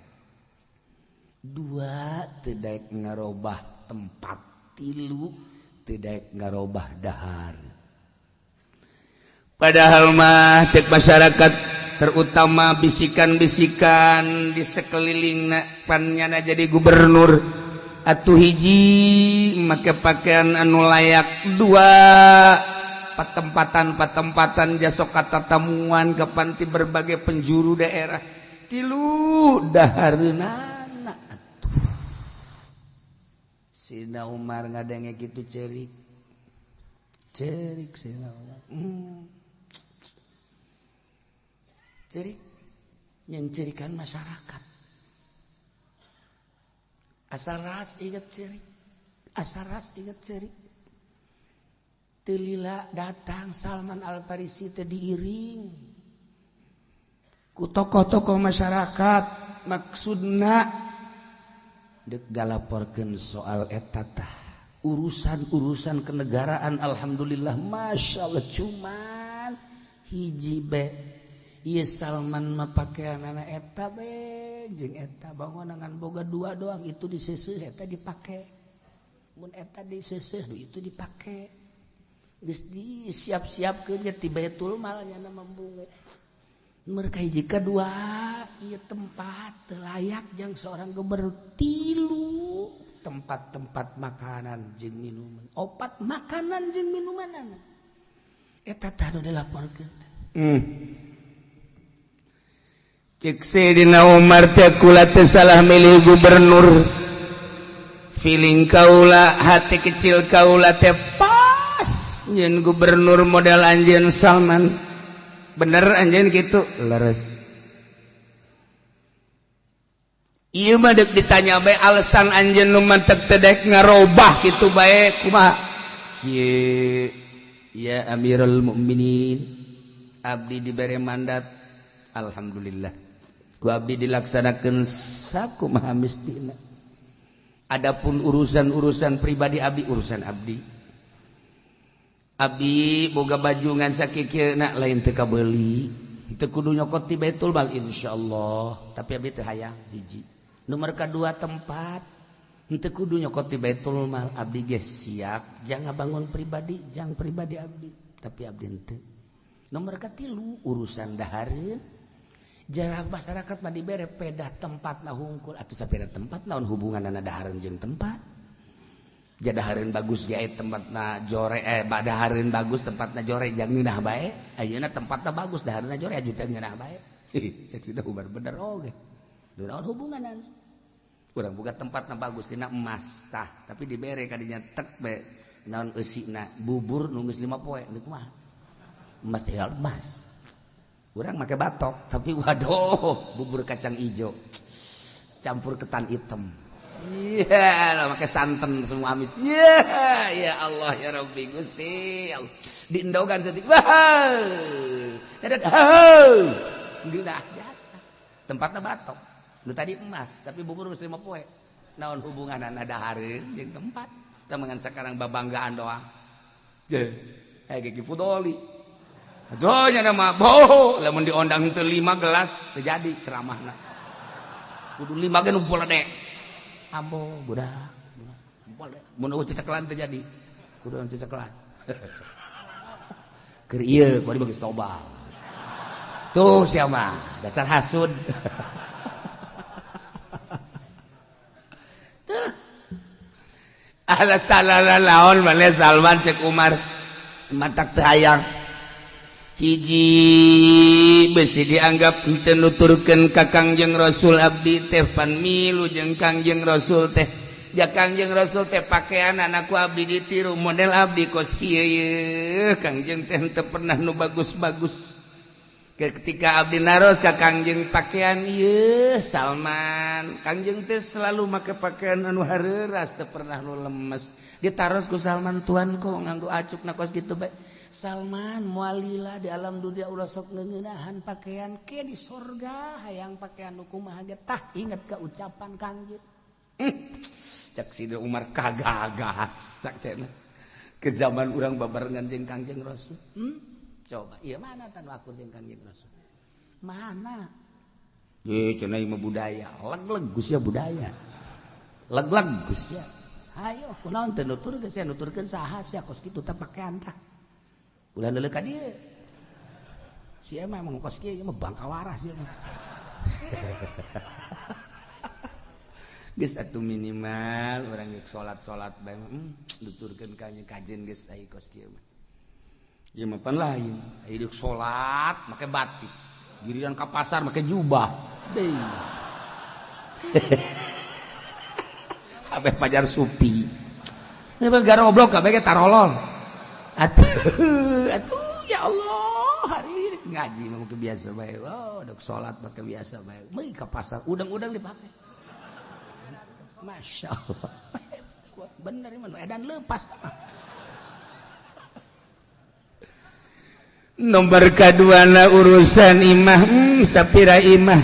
dua teu daek ngarobah tempat, tilu teu daek ngarobah dahar. Padahal mah cek masyarakat terutama bisikan-bisikan di sekeliling pannyana jadi gubernur atuh hiji make pakaian anu layak, dua patempatan-patempatan jasok kata tamuan ke panti berbagai penjuru daerah, tilu dahareunana atuh. Sina Umar ngadenge kitu cerik cerik Sina Umar. Cerik nyencirikan masyarakat. Asal ras inget cerik, asal ras inget cerik. Telila datang Salman Al Farisi teh diiring ku tokoh-tokoh masyarakat, maksudna deuk galaporkeun soal eta tah urusan-urusan kenegaraan. Alhamdulillah masya Allah, cuman hiji be ieu Salman mah pakeanana eta be jeung eta bangunan boga dua doang, itu diseuseuh eta dipake, mun eta diseuseuh itu dipake, geus disiap-siapkeun ge ti Baitul Mal nya mambung. Mereka hiji kadua ieu tempat teu layak jang seorang gubernur, tilu tempat-tempat makanan jeung minuman, opat makanan jeung minumanana eta tah nu dilaporkeun. Cek Sayyidina Umar teh kula teh salah milih gubernur, feeling kaula hati kecil kaula teh pas nyeun gubernur model anjeun Salman. Bener anjeun kitu leres. Ieu mah deuk ditanya bae alasan anjeun nu mantek teu daek ngarobah kitu bae kumaha? Kieu ya Amirul Mukminin, abdi dibere mandat, alhamdulillah ku abdi dilaksanakeun sakumaha mistina. Adapun urusan-urusan pribadi abdi, urusan abdi, abdi boga baju ngan sakikieuna lain teu kabeuli, teu kudu nyokot ti Baitul Mal insyaallah, tapi abdi teu hayang hiji. Nomor kadua tempat henteu kudu nyokot ti Baitul Mal, abdi ge siap jang ngabangun pribadi, jang pribadi abdi, tapi abdi henteu. Nomor katilu urusan dahareun, jarak masyarakat mah dibere pedah tempat na hungkul atuh sapeda tempat naon hubunganna dahareun jeung tempat. Jadahareun bagus ge tempatna jore, badahareun bagus tempatna jore jang ngeunah bae, ayeuna tempatna bagus dahareunna jore aju teu ngeunah bae. Cek Sina Umar bener oge. Naon hubunganna? Urang boga tempatna bagus dina emas tah, tapi dibere kadinya tek bae naon eusina bubur nu geus 5 poe deuk mah. Emas teh emas. Urang make batok tapi waduh bubur kacang ijo campur ketan hitam. Iya, lah make santan semua amis. Iya, ya Allah ya Rabbi Gusti. Diendogan setik. Wah. Geunah jasa. Tempatna batok. Nu tadi emas, tapi bubur geus 5 poe. Naon hubunganna dahareun jeung tempat? Tah mangan sakarang babanggaan doang. Ge, gigi fudoli. Aduh nya mah boh lamun diondang teu 5 gelas teu jadi ceramahna. Kudu 5 ge nu poledek. Ambo budak. Poledek. Mun eueuh cecekelan teu jadi. Kudu cecekelan. Keur ieu kuari bagus tobat. Tuh sia mah dasar hasud. Tuh. Ala salala laon maneh Salman cek Umar matak teu hayang. Hiji besi dianggap teu nuturkeun ka Kangjeng Rasul abdi teh pan milu jeung Kangjeng Rasul teh. Ja Kangjeng Rasul teh pakaian anakku abdi ditiru model abdi kos kieu ye Kangjeng teh teu pernah nu bagus-bagus. Ketika abdi naros ka Kangjeng pakaian ieu Salman, Kangjeng teh selalu make pakaian anu hareuras teu pernah nu lemes. Ditaros ku Salman tuan kok nganggo acukna kos kitu bae. Salman mualila di alam dunia ulah sok ngeuneunahan pakaian ke di sorga hayang pakaian nu kumaha ge tah inget ka ucapan Kangjeng. Cek Sidina Umar kagagas cek teh ke zaman urang babarengan jeung Kangjeng Rasul. Coba ieu mana tan akur jeung Kangjeng Rasul? Mana? Ye cenah ieu mah budaya, leg-leg geus ya budaya. Leg-leg geus ya. Hayo kunaon teu nuturkeun sia nuturkeun saha sia kos kitu teh pakaian tah. Ulah leuleuk ka dieu. Sia mah emang kos kieu mah bangka waras sia mah. Geus atuh minimal urang geus salat-salat bae nuturkeun ka kajen geus ai kos kieu mah. Ieu mah pan lain, ai deuk salat make batik, giliran ka pasar make jubah. Deui. Kabeh pajar supi. Ieu mah garoblok kabeh ge tarolol. Atuh, atuh ya Allah, hari ini ngaji mah make biasa bae. Oh, deuk salat make biasa bae. Meui ka pasar udang-udang dipake. Masya Allah, bener ini mah edan lepas. Nomor kaduana urusan imah, sapira imah.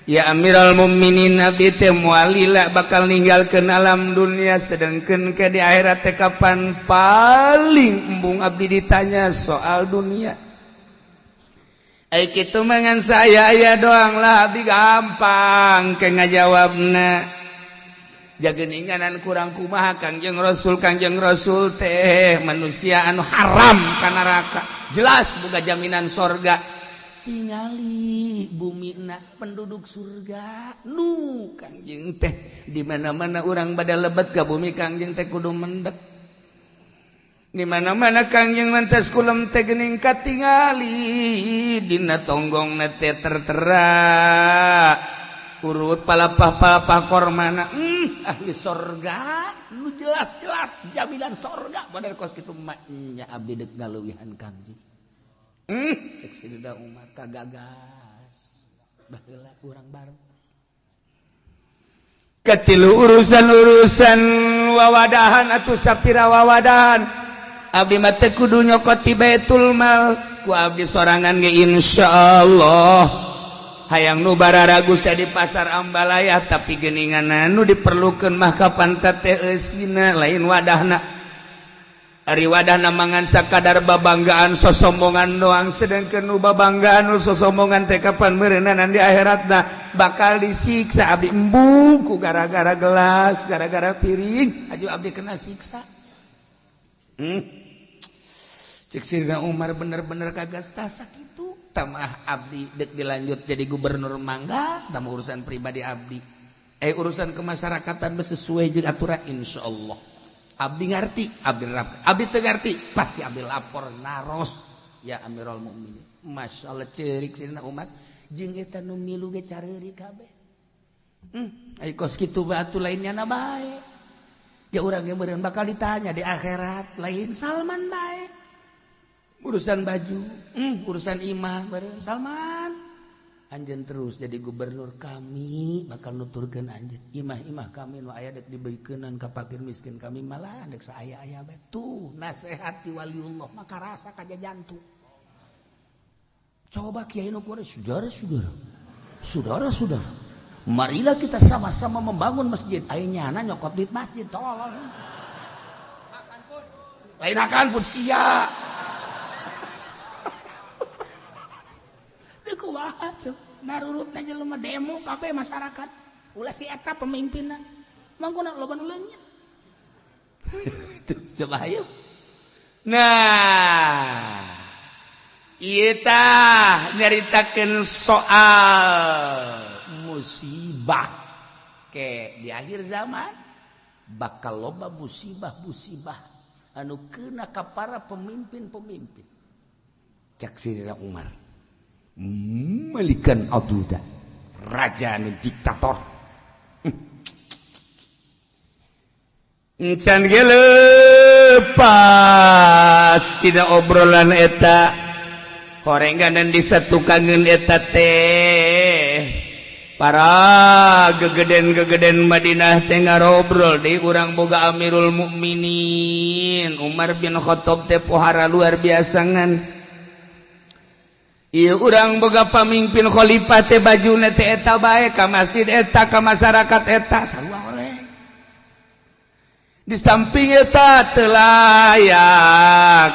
Ya Amiral Mukminin abdi teh moal lila bakal ninggalkeun alam dunia sedengkeun ke di akhirat teh kapan paling embung abdi ditanya soal dunia. Ai kitu mah ngan saya aya doang lah abdi gampang ke ngajawabna. Jageninganan kurang kumaha Kangjeng Rasul teh manusia anu haram ka neraka jelas boga jaminan sorga tingali bumina penduduk surga nu Kangjeng teh di mana-mana urang bada lebet ka bumi Kangjeng teh kudu mendek di mana-mana Kangjeng mantas kulem teh geuning katingali dina tonggongna teh tertera urut palapah-palapah kormana ahli sorga nu jelas-jelas jaminan sorga model kos kitu nya abdi deuk ngaleuwihan Kangjeng. Cek Sidina Umar kagagas baheula urang bareng katilu urusan-urusan wawadahan atuh sapira wawadahan abdi mah teu kudu nyokot ti Baitul Mal ku abdi sorangan ge insyaallah hayang nu bararagus teh di pasar Ambalaya tapi geuningan anu diperlukeun mah kapan teh eusina lain wadahna. Ari wadahna mangan sakadar babanggaan sosombongan doang sedangkeun nu babanggaan nu sosombongan teh kapan meureunana di akhiratna bakal disiksa abdi embung ku gara-gara gelas gara-gara piring aju abdi kena siksa. Cek Sidina Umar bener-bener kagas tah sakitu tamah abdi dek dilanjut jadi gubernur mangga tambah urusan pribadi abdi urusan kemasyarakatan sesuai jeung aturan insyaallah abdi ngarti abdi nerapkeun abdi teu ngarti pasti abdi lapor naros ya Amirul Mukminin. Masyaallah ceurik Sidina Umar jeung eta nu milu ge careuri kabeh. Ai kos kitu batu lainnya na bae ya urang ge meureun bakal ditanya di akhirat lain Salman bae urusan baju, urusan imah meureun Salman anjeun terus jadi gubernur kami bakal nuturkeun anjeun imah-imah kami nu aya dek dibeukeunnan ka fakir miskin kami malah dek saaya-aya bae tuh nasehat ti waliullah maka rasa ka jantung. Coba kiai nu kuari saudara-saudara saudara-saudara marilah kita sama-sama membangun masjid. Ai nyana nyokot duit masjid tolol lain akan pun sia. Kumaha tuh narurutna jelema demo kabeh masyarakat. Ulah si eta pemimpinna. Mangkuna loba nu leungit. Coba ayo. Nah, ieu tah nyaritakeun soal musibah ke di akhir zaman bakal loba musibah-musibah anu kena ka para pemimpin-pemimpin. Cak Sayyidina Umar, melikan aduda, raja anu diktator. Encan ge lepas tidak obrolan eta horengganan disatukangeun eta teh para gegeden-gegeden Madinah teh ngarobrol deui urang boga Amirul Mukminin Umar bin Khattab teh pohara luar biasa ngan ieu urang boga pamimpin khalifah teh bajuna teh eta bae ka masjid eta ka masyarakat eta sarua oleh. Di samping eta teu layak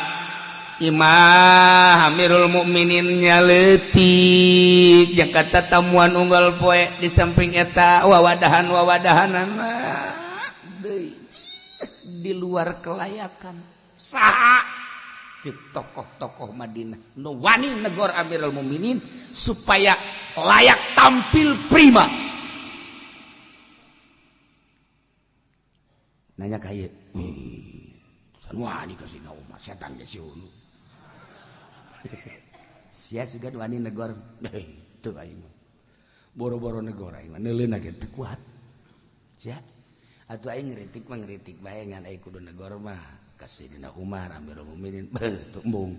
imah Amirul Mukminin nya leutik jeung kata tamuan unggal poe di samping eta wawadahan-wawadahanana deui di luar kelayakan. Saha ceuk tokoh-tokoh Madinah nu wani negor Amirul Mukminin supaya layak tampil prima. Nanya ka ieu, wani ka Sayyidina Umar setan ge siunu. Sia sugan wani negor, teu aing mah. Boro-boro negor aing mah neuleuna ge teu kuat. Sia atuh aing ngritik mah ngritik bae ngan aing kudu negor mah ka Sayyidina Umar Amirul Mukminin beuh teu embung.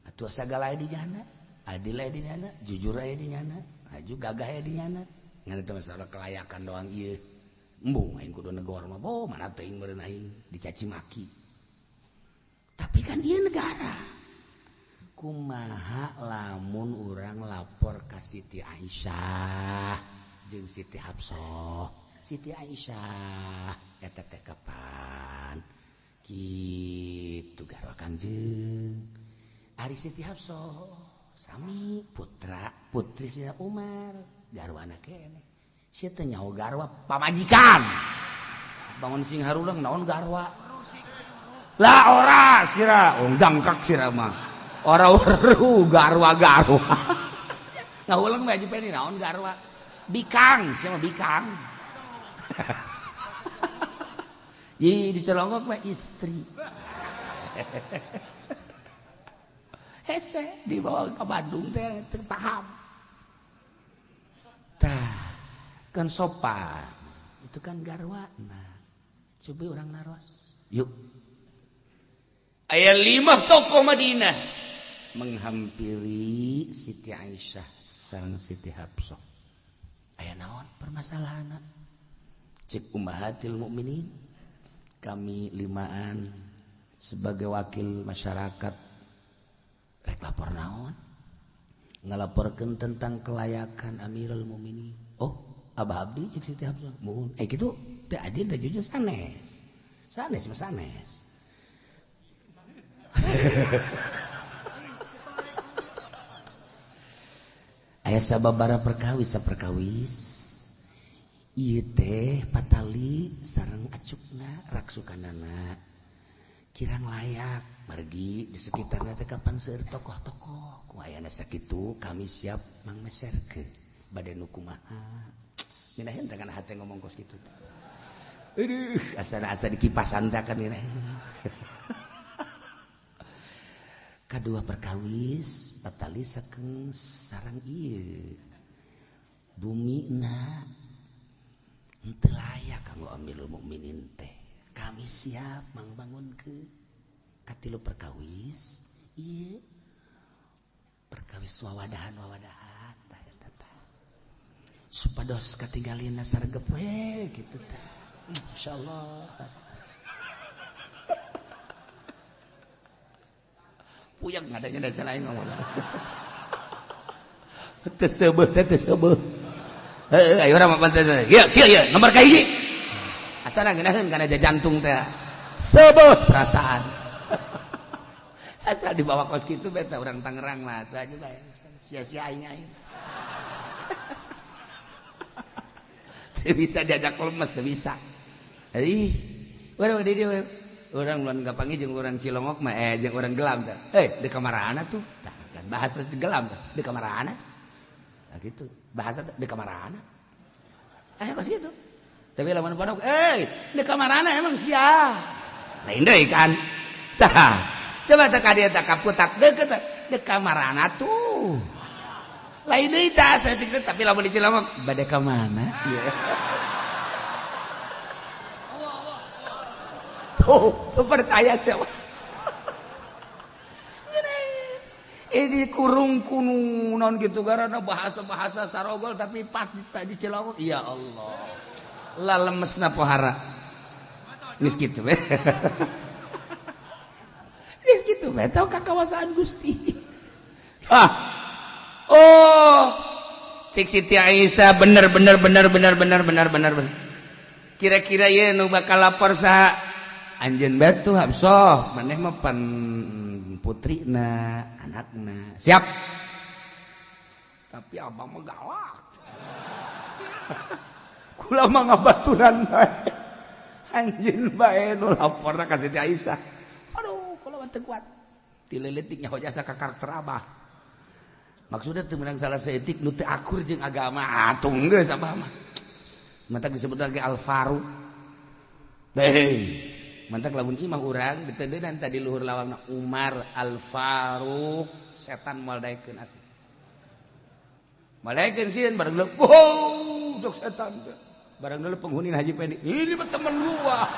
Atuh sagala aya di nyana, adil aya di nyana, jujur aya di nyana, aju gagah aya di nyana. Ngan eta masalah kelayakan doang ieu. Embung aing kudu negor mah, boh mana teuing meureun aing dicaci maki. Tapi kan ieu negara. Kumaha lamun urang lapor ka Siti Aisyah jeung Siti Hafsah. Siti Aisyah eta teh kapan kitu garwa Kangjeng. Ari Siti Hafsah sami putra putri Sayyidina Umar garwana keneh. Sia teh nyaho garwa pamajikan. Bangun sing harulang naon garwa. Lah ora sira, wong dangkak sira mah. Ora weruh garwa-garwa. Ngawulang mah Haji Peni naon garwa. Bikang, sia mah bikang. Ye dicelongok mah istri. Hese dibawa ke Bandung teh teu paham. Tah, kan sopan. Itu kan garwana. Coba orang naros. Yuk. Aya 5 tokoh Madinah menghampiri Siti Aisyah sareng Siti Hafsah. Aya naon permasalahanna? Cek ummahatil mukminin, kami limaan sebagai wakil masyarakat rek lapor naon? Ngalaporkeun tentang kelayakan Amirul Mukminin. Oh, Abah Abdi cek Siti Hafsah. Muhun. Kitu teu adil teh jujur sanes. Sanes mah sanes. Aya sababaraha perkawis saperkawis ieu teh patali sareng acukna raksukanana kirang layak margi di sekitarna teh kapan seueur tokoh-tokoh ku ayana sakitu kami siap mangmeserkeun bade nu kumaha minaheun teh kana hate ngomong kos kitu teh aduh asa-asa dikipasan teh kan minaheun. Kadua perkawis patali sakeng sarang ieu bumina henteu layak kanggo Amirul Mukminin teh kami siap mangbangunkeun. Katilu perkawis ieu perkawis wawadahan-wawadahan tah eta tah supados katinggalina sargep we kitu tah insyaallah. Puyeng ngadanya da lain ngomong. Teu seubeuh teh teu seubeuh. Heuh ayo urang mah pantes. Ieu kieu ieu nomor ka hiji. Asana ngeunaheun kana jantung teh. Seubeuh perasaan. Asal dibawa kos kitu beta orang Tangerang mah atuh aja bae. Sia-sia aing aing. Teu bisa diajak lemes, teu bisa. Ih, urang di dieu urang lamun kapanggih jeung urang Cilongok mah jeung urang Gelam teh. Di kamarana tuh? Tah kan bahasa Gelam teh, di kamarana. Nah gitu, bahasa di kamarana. Kos kitu. Tapi lamun pondok, di kamarana emang sia. Lain deui kan. Tah, coba teh ka dieu teh kaputak deukeut di kamarana tuh. Lain deui tah saeutik tapi lamun di Cilongok bade ka mana? Tuh, tuh percaya siapa? Ini kurung kunu non gitu karena bahasa-bahasa sarogol tapi pas di Cilongok ya Allah. Lah lemesna pohara. Geus kitu we. Geus kitu we tau ka kawasaan Gusti. Ah. Oh. Cik Siti Aisyah bener bener bener bener bener bener bener. Kira-kira ye nu bakal lapor saha? Anjeun batu Habsah, maneh mah pan putrina, anakna. Siap. Tapi abang mah galak. Kula mah ngabaturan bae. Anjeun bae nu laporna ka Siti Aisyah. Aduh, kula mah teu kuat. Ti leutik nyaho jasa ka karakter abah. Maksudna teu meunang salah saeutik nu teu akur jeung agama. Atuh geus abah mah. Matak disebut lagi Al-Faruq. Hei. Mantak lamun imah urang ditendenan tadi luhur lawangna Umar Al-Faruq setan moal daekeun asli. Moal daekeun sieun bareng leuh. Wow, jok setan. Bareng leuh penghuni Haji Pendi. Ini mah temen gua.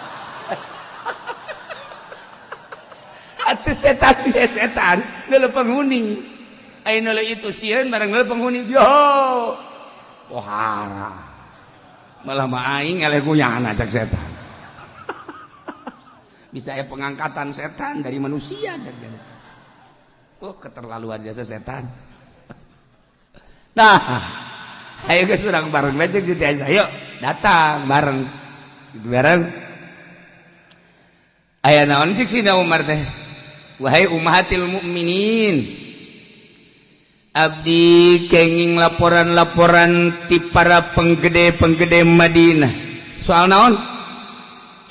Atuh setan dia setan, leuh penghuni. Ayeuna leuh itu sieun bareng leuh penghuni. Yo. Pohara. Malah mah aing eleh kunyana cak setan. Bisa ya pengangkatan setan dari manusia saja. Oh, keterlaluan biasa setan. Nah, ayo ke surang bareng aja Siti Aisyah. Yuk, datang bareng. Gitu bareng. Aya naon cik Sina Umar teh? Wahai ummahatil mukminin. Abdi kenging laporan-laporan ti para penggede-penggede Madinah. Soal naon?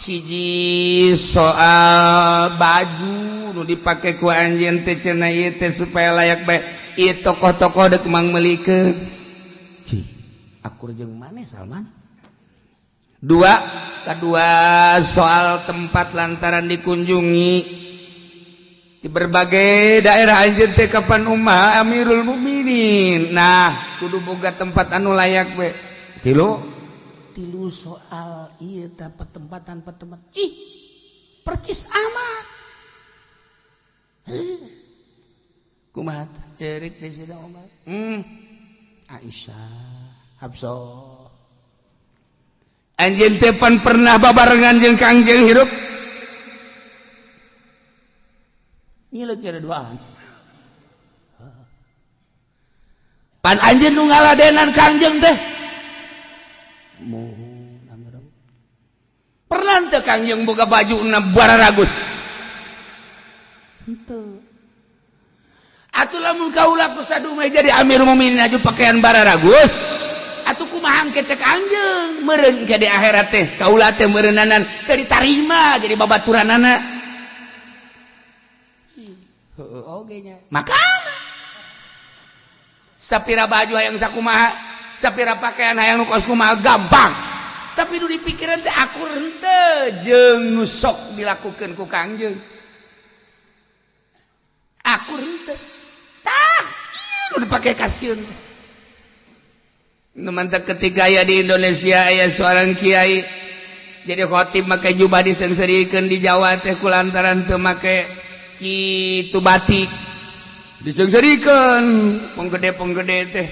Hiji soal baju nu dipake ku anjeun teh cenah ieu teh supaya layak bae ieu tokoh-tokoh deuk mangmeulikeun. Cih, akur jeung maneh Salman. Dua, kedua soal tempat lantaran dikunjungi di berbagai daerah anjeun teh kapan ummah Amirul Mukminin. Nah, kudu boga tempat anu layak bae. Tilu tilu soal iya dapat tempatan tempat ih percis amat. Kumaha cerik di sini Umar. Aisyah Habsah anjeun teh pan pernah babarengan jeung Kangjeng hirup nyileuk ada duaan pan anjeun nu ngaladenan Kangjeng teh pernah teu Kangjeng boga baju na bararagus henteu. Atuh lamun kaula ku sadume jadi Amir Mukminin aju pakaian bararagus atuh kumaha engke cek anjeun meureun ke di akhirat teh kaula teh meureunanan teu ditarima jadi babaturanana. Heueuh oge nya. Makana sapira baju hayang sakumaha sapira pakaian hayang nu kos kumaha gampang. Tapi nu dipikiran teh akur henteu jeung nu sok dilakukeun ku Kangjeng. Akur henteu. Tah, ieu nu dipake kasieun. Nu mantak ketika aya di Indonesia aya seorang kiai jadi khotib make jubah diseungseurikeun di Jawa teh kulantaran teu make kitu batik. Diseungseurikeun penggede-penggede teh.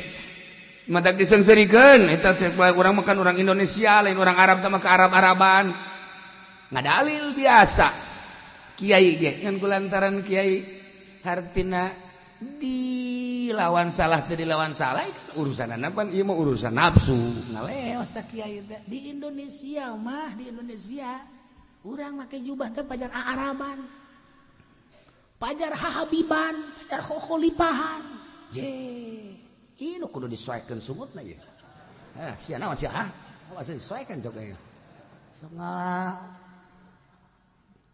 Mantak diseungseurikeun eta urang makan orang Indonesia lain orang Arab teh mah ke Arab-Araban. Ngadalil biasa. Kiai ge ngan kulantaran kiai hartina dilawan salah teu dilawan salah urusanana pan ieu mah urusan nafsu. Ngaleos teh kiai teh di Indonesia mah di Indonesia urang make jubah teh pajar Araban. Pajar hahabiban, pajar kholipahan. Je, ini kudu disoekeun sungutna ye. Eh, sia naon sia? Awas disoekeun sok ieu. Sok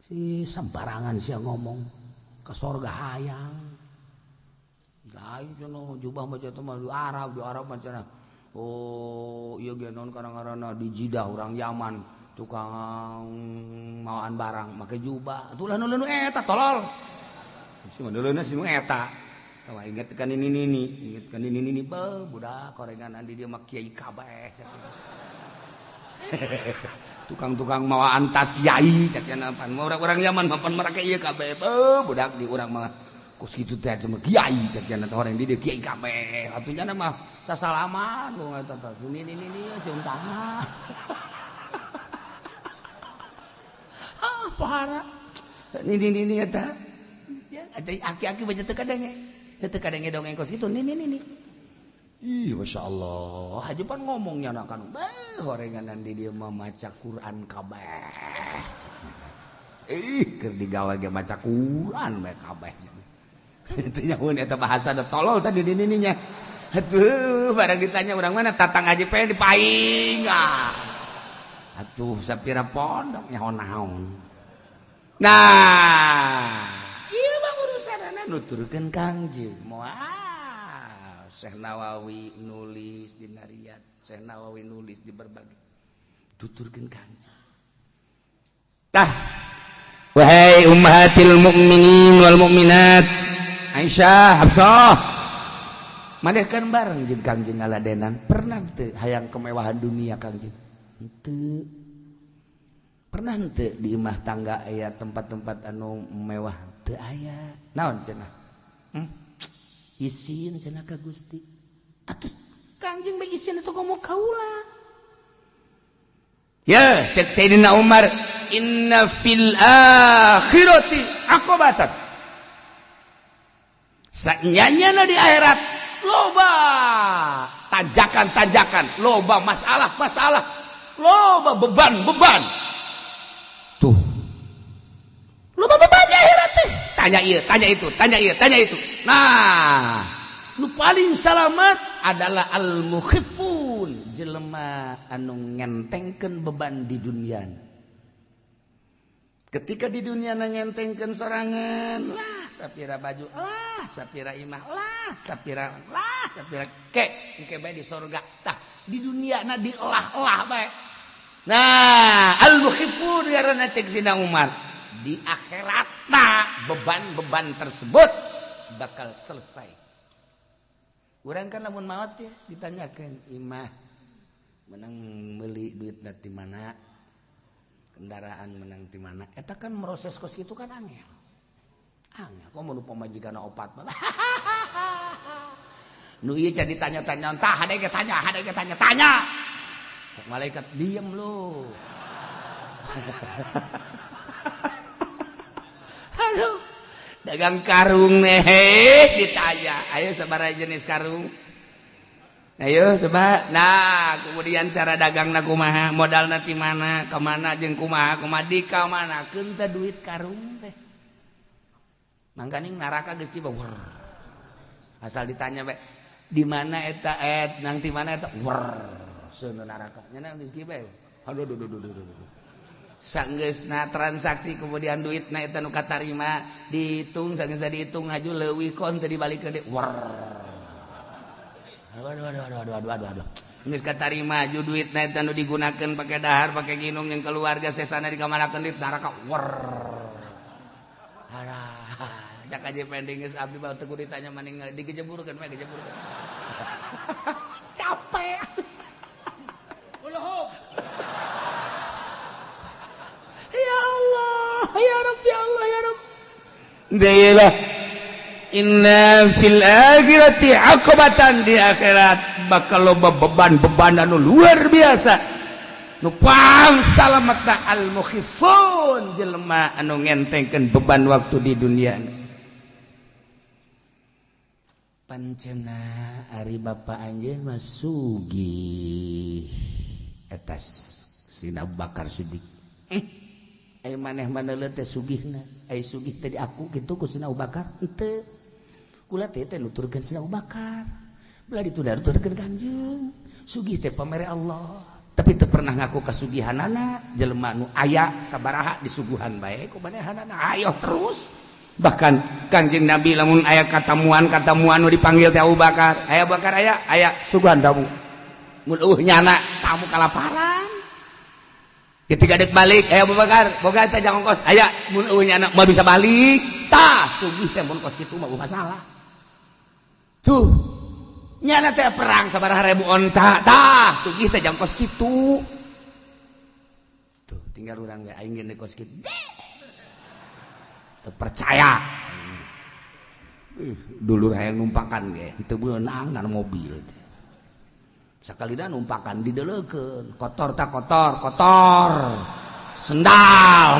si sembarangan sia ngomong ke sorga hayang. Lain cenah jubah mah teh mah di Arab mah cenah. Oh, ieu ge naon karang-karana di Jidah urang Yaman tukang mawaan barang make jubah. Atuh lah nu eta tolol. Si mandeuleuna si nu eta. Tawa inget kan ini nini, inget kan ini nini beuh budak korengan di dieu mah kiai kabeh. Tukang-tukang mawaan tas kiai cak cenah pan urang-urang Yaman mah pan mereka ieu kabeh beuh budak di urang mah kos kitu teh cuma kiai cak cenah orang di dieu kiai kabeh. Atuh nya mah sasalaman lu eta teh nini nini cium tangan. Ah parah. Nini nini eta. Ya aki-aki baca teu kadenge. Teu kadenge dongeng kos kitu nini nini. Ih, Masya Allah, haji pan ngomongnya nak kan, bah, horenganan di dia mah maca Quran kabeh. Ih, keur digawe ge maca Quran bae kabeh. Teu nyahoeun eta bahasa da tolol tadi di nininya. Atuh, barang ditanya urang mana tatang haji pe di paing. Ah. Atuh sapira pondok nyaho naon. Nah, ieu mah urusanana nuturkeun Kangjeng. Moal Syekh Nawawi nulis di Nariyat, Syekh Nawawi nulis di berbagai tuturkeun Kangjeng. Tah, wahai ummahatil mukminin wal mukminat, Aisyah, Hafsah, maneh kan bareng jeung Kangjeng ngaladenan, pernah teu hayang kemewahan dunia Kangjeng? Henteu. Pernah henteu di imah tangga aya tempat-tempat anu mewah? Teu aya. Naon cenah? Isin cenah ka Gusti. Atuh Kangjeng bae isin atuh ngomong kaula. Ya, cek Sayyidina Umar, inna fil akhirati aqobatan. Sanyanya di akhirat loba tanjakan-tanjakan, loba masalah-masalah, loba beban-beban. Tuh. Loba beban di akhirat teh. Tanya ieu, tanya itu, tanya ieu, tanya itu. Nah, nu paling salamat adalah al-mukhifun, jelema anu ngentengkeun beban di dunia. Ketika di dunia ngentengkeun sorangan, lah sapira baju, lah sapira imah, lah sapira ke engke bae di sorga. Tah, di dunia na dielah-elah bae. Nah, al-mukhifun ngaranna cek Sina Umar. Di akhirat nah beban-beban tersebut bakal selesai. Urang kan lamun maot ya ditanyakeun imah menang meuli duitna ti mana, kendaraan menang ti mana. Eta kan proses kos kitu kan angel. Angel komo nu pamajikanna opat mah. Nu ieu can ditanya-tanya tah hade ge tanya, hade ge tanya-tanya. Cek malaikat diem lu. Aduh, dagang karung nih ditanya, ayo sabaraha jenis karung, ayo coba. Nah, kemudian cara dagang na kumaha, modalna ti mana, kemana jeung kumaha, kumaha di ka mana, keun teh duit karung teh. Mangkaning neraka geus tiba, wer. Asal ditanya bae, di mana eta et, nang ti mana eta, wer, seuneu neraka. Nya geus kieu bae. Aduh aduh aduh aduh aduh. Sanggeusna transaksi kemudian duitna eta nu katarima dihitung sanggeusna dihitung haju leuwih kon teu dibalikeun deui. Wer. Aduh aduh aduh aduh aduh aduh aduh. Geus katarima haju duitna eta nu digunakeun pake dahar, pake nginum jeung keluarga sesana dikamanakeun duit neraka. Wer. Alah, cak aja pending geus abdi mah teu kudu ditanya maning digejeburkeun we gejeburkeun. Capek. Ulahub. Ya Allah, ya Rabb, ya Allah, ya Rabb. Dailah inna fil akhirati aqobatan, di akhirat bakal loba beban-beban anu luar biasa. Nu pang salametna al mukhifun, jelema anu ngentengkeun beban waktu di dunia. Pancena ari bapa anjeun mah sugih etas Sina Abu Bakar Siddiq. Ai maneh maneuleuh teh sugihna, ai sugih teh di aku kitu ku Sina Abu Bakar henteu. Kula teh teh nuturkeun Sina Abu Bakar. Belah ditu nuturkeun Kanjeng. Sugih teh pamere Allah, tapi teu pernah ngaku kasugihanana. Jelema nu aya sabaraha disuguhan bae ku manehanana, ayo terus. Bahkan Kanjeng Nabi lamun aya katamuan-katamuan nu dipanggil teh Abu Bakar, aya Bakar aya, aya suguhan tamu. Mun eueuh nyana tamu kalaparan. Ketika dek balik, aya Abu Bakar, boga teh jang ongkos, aya mun eueuh nyana moal bisa balik. Tah, sugih teh mun kos kitu mah masalah. Tuh. Nyana teh perang sabaraha ribu onta, tah sugih teh jang kos kitu. Tuh, tinggal urang ge aing ge kos kitu. Teu percaya. Dulur hayang numpakan ge, teu beunang na mobil. Sakalina numpakan dideleukeun, kotor tak kotor, kotor. Sendal.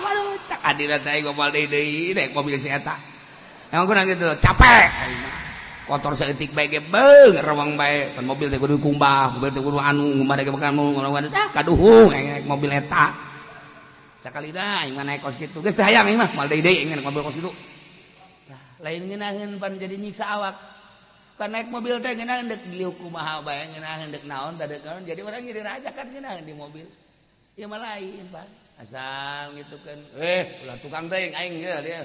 Waduh, cak adina teh aing moal deui naik mobil si eta. Emang kurang gitu, capek. Kotor saeutik bae ge beung rewang bae, kan mobil teh kudu kumbah, mobil teh kudu anu, ngumbah teh kamu ngono tah kaduhung aing naik mobil eta. Sakalina aing mah naik kos kitu. Geus teh hayang aing mah moal deui deui aing naik mobil kos kitu. Tah, lain ngeunaheun pan jadi nyiksa awak. Pan naik mobil teh ngeunaheun deuk diliuk kumaha bae, ngeunaheun deuk naon tah deuk naon, jadi orang jadi raja kan ngeunaheun di mobil. Ieu mah lain, Pak. Asal gitu kan. Ulah tukang teh aing ieu dia.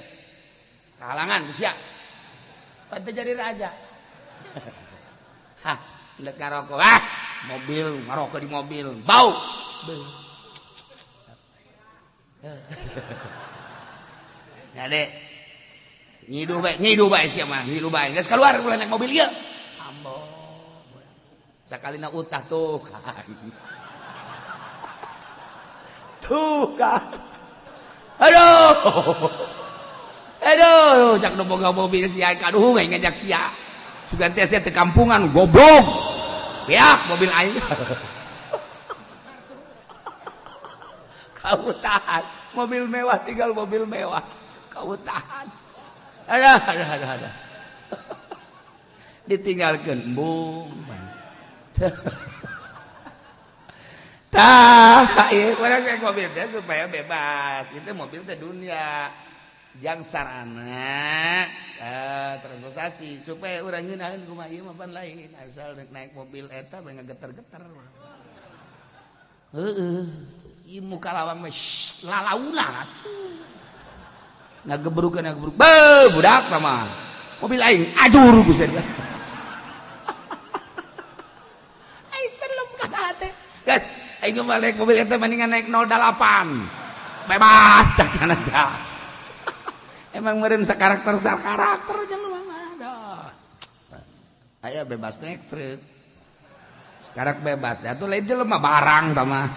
Kahalangan ku sia. Pan teh jadi raja. Hah, deuk ngarokok. Ah, mobil ngarokok di mobil. Bau. Ya dek. Nyiduh bae sia mah, nyiduh bae. Geus keluar ulah naik mobil ieu. Ambo. Sakalina utah tuh kan. Tuh kan. Aduh. Aduh, cak nu boga mobil sia kaduhung aing ngajak sia. Sugan teh sia teu kampungan goblok. Beak mobil aing. Kau tahan, mobil mewah tinggal mobil mewah. Kau tahan. Ada. Ditinggalkan, bung. Tah, ieu urang naik mobil teh supaya bebas. Itu mobil teh dunia. Jang sarana transportasi supaya urang ngeunaheun kumaha ieu mah pan lain. Asal naik mobil eta bae ngageter-geter. Heeh. Ieu muka lawang mah lalauna atuh. Ngagebruk ngagebruk. Beuh, budak mah. Mobil aing ajur buset. Aing selem kana teh. Geus, aing mah naik mobil eta mendingan naik 08. Bebas sakana teh. Emang meureun sakarakter sakarakter jelema mah dah. Aya bebas naik truk. Karak bebas. Da atuh lain jelema barang tah mah.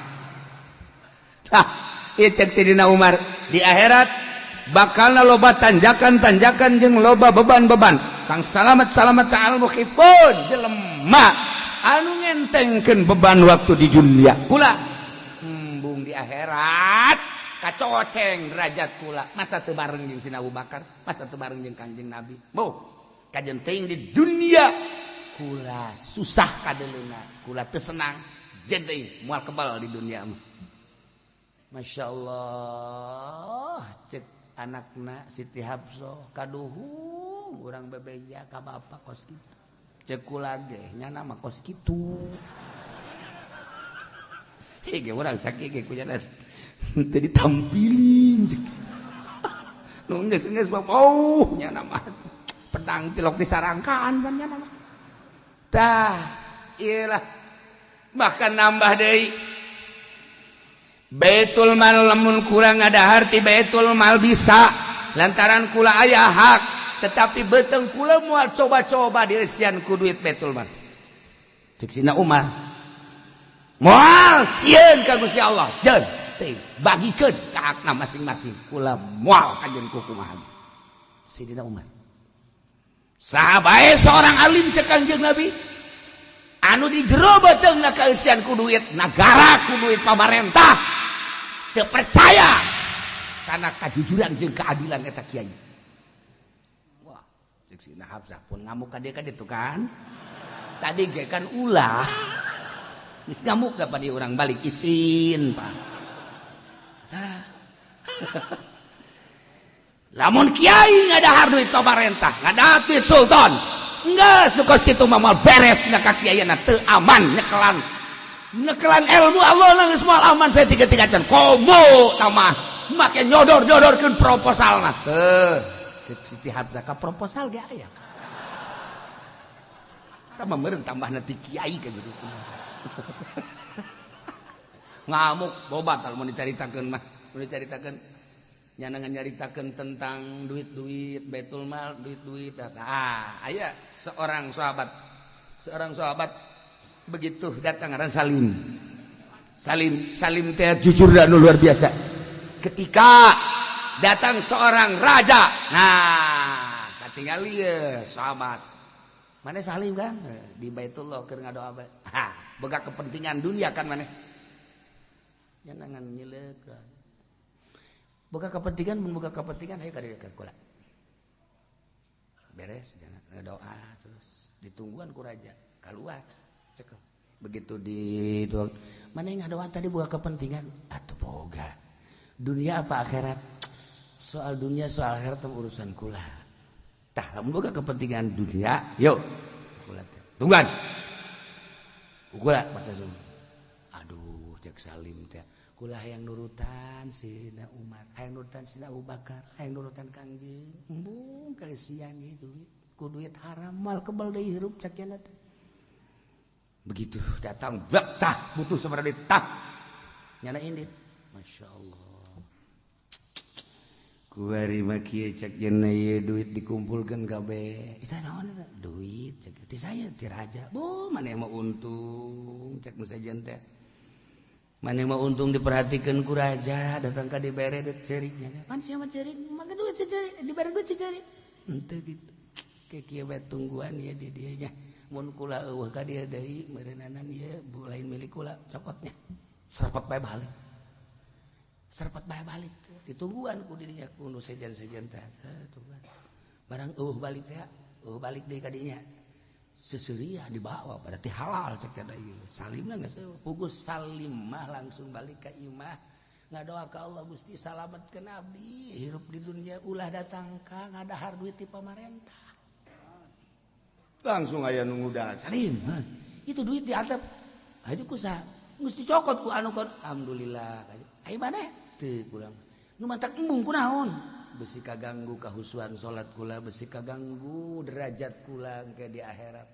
Tah, ieu cek Sidina Umar di akhirat bakalna loba tanjakan-tanjakan jeung loba beban-beban. Kang salamat-salamat ta'al mukhifun jelema anu ngentengkeun beban waktu di dunia. Kula embung di akhirat kacoceng derajat kula. Masa teu bareng jeung Sina Abu Bakar, masa teu bareng jeung Kanjeng Nabi. Boh, kajen teuing di dunia kula susah kadeleuna, kula teu senang, jeung teuing moal kebal di dunia mah. Masya Allah, cek anakna Siti Hafsah kaduhung urang bebeja ka bapak kos kitu. Cek kula ge nyana mah kos kitu. Hege urang sakit ge ku nyana teu ditampilin cek. Nu geus-geus bapak oh nyana mah pedang tilok disarangkaan kan nyana mah. Tah, ieu lah. Bahkan nambah deui Baitul Mal lamun kurang ada harti Baitul Mal bisa lantaran kula aya hak, tetapi beteng kula moal coba-coba diresian ku duit Baitul Mal. Cek Sina Umar, moal sieun ka Gusti Allah, jeun teuing bagikeun ka hakna masing-masing, kula moal kajeun ku kumaha. Sidina Umar. Saha bae seorang alim cek Kanjeng Nabi anu di jero beuteungna kaeusian ku duit nagara, ku duit pamarentah. Teu percaya karena kajujuran jeung keadilan eta kiai. Wah, cek Sina Hafsah pun ngamuk ka dieu ka ditu kan. Tadi ge kan ulah. Geus ngamuk da pada urang balik isin, Pak. Tah. Lamun kiai ngadahar duit pemerintah, ngadahar duit sultan, enggak kos kitu mah moal beres na ka kiaiana, teu aman nyekelan. Nyekelan ilmu Allah geus moal aman saya tiga-tiga can. Komo tamah make nyodor-nyodorkeun proposalna. Teu, cek Siti Hafsah ka proposal ge aya. Tambah meureun tambah nanti kiai ka gitu. Ngamuk bobat kalau mau dicaritakeun mah, mau dicaritakeun nyana nyaritakeun tentang duit-duit baitul mal, duit-duit. Ah, aya seorang sahabat. Seorang sahabat begitu datang ngaran Salim. Salim, Salim teh jujur dan luar biasa. Ketika datang seorang raja, nah, katingali ye sahabat. Mana Salim kan di Baitullah keur ngadoa bae. Ha, boga kepentingan dunia kan maneh. Nyanangan nyileuk. Boga kepentingan, mun boga kepentingan ayo ka dieu ka kula. Beres jangan ngadoa terus ditungguan ku raja keluar. Cekel. Begitu di mana yang ngadoa tadi boga kepentingan atuh boga. Dunia apa akhirat? Soal dunia soal akhirat urusan kula. Tah lamun boga kepentingan dunia, yuk. Kula teh. Tungguan. Kula mata. Aduh, cek Salim teh. Kula hayang nurutan Sina Umar, hayang nurutan Sina Abu Bakar, hayang nurutan Kangjeng. Embung kaeusian ieu duit. Ku duit haram mal kebal deui hirup cek nya teh. Begitu datang, blek tah, butuh sabaraha duit tah. Nyana indit. Masya Allah. Kuari mah kieu cek cenah ieu duit dikumpulkeun kabeh. Itu naon eta? Duit cek ti saya ti raja. Boh, maneh mah untung cek nu sejen teh. Maneh mah untung diperhatikeun ku raja, datang ka dibere duit ceurik nya. Pan sia mah ceurik, make duit ceurik, dibere duit ceurik. Henteu kitu. Ke kieu bae tungguan ieu di dieu nya. Mun kula eueuh ka dieu deui meureunana ieu lain milik kula, cokotnya. Serpet bae balik. Serpet bae balik ditungguan ku dirinya ku nu sejen-sejen teh tungguan. Barang eueuh balik teh, eueuh balik deui ka dinya. Seseuria dibawa berarti halal cek teh ieu. Salimna geus eueuh. Pugus Salim mah langsung balik ka imah ngadoa ka Allah, Gusti salametkeun abdi hirup di dunia ulah datang ka ngadahar duit ti pamarentah. Langsung aya nu ngudahan. Salim, itu duit diantep. Aju ku saha? Geus dicokot ku anu kon. Alhamdulillah. Aya maneh? Teu kurang. Nu mantak embung kunaon? Besi kaganggu kahusuan salat kula, besi kaganggu derajat kula engke di akhirat.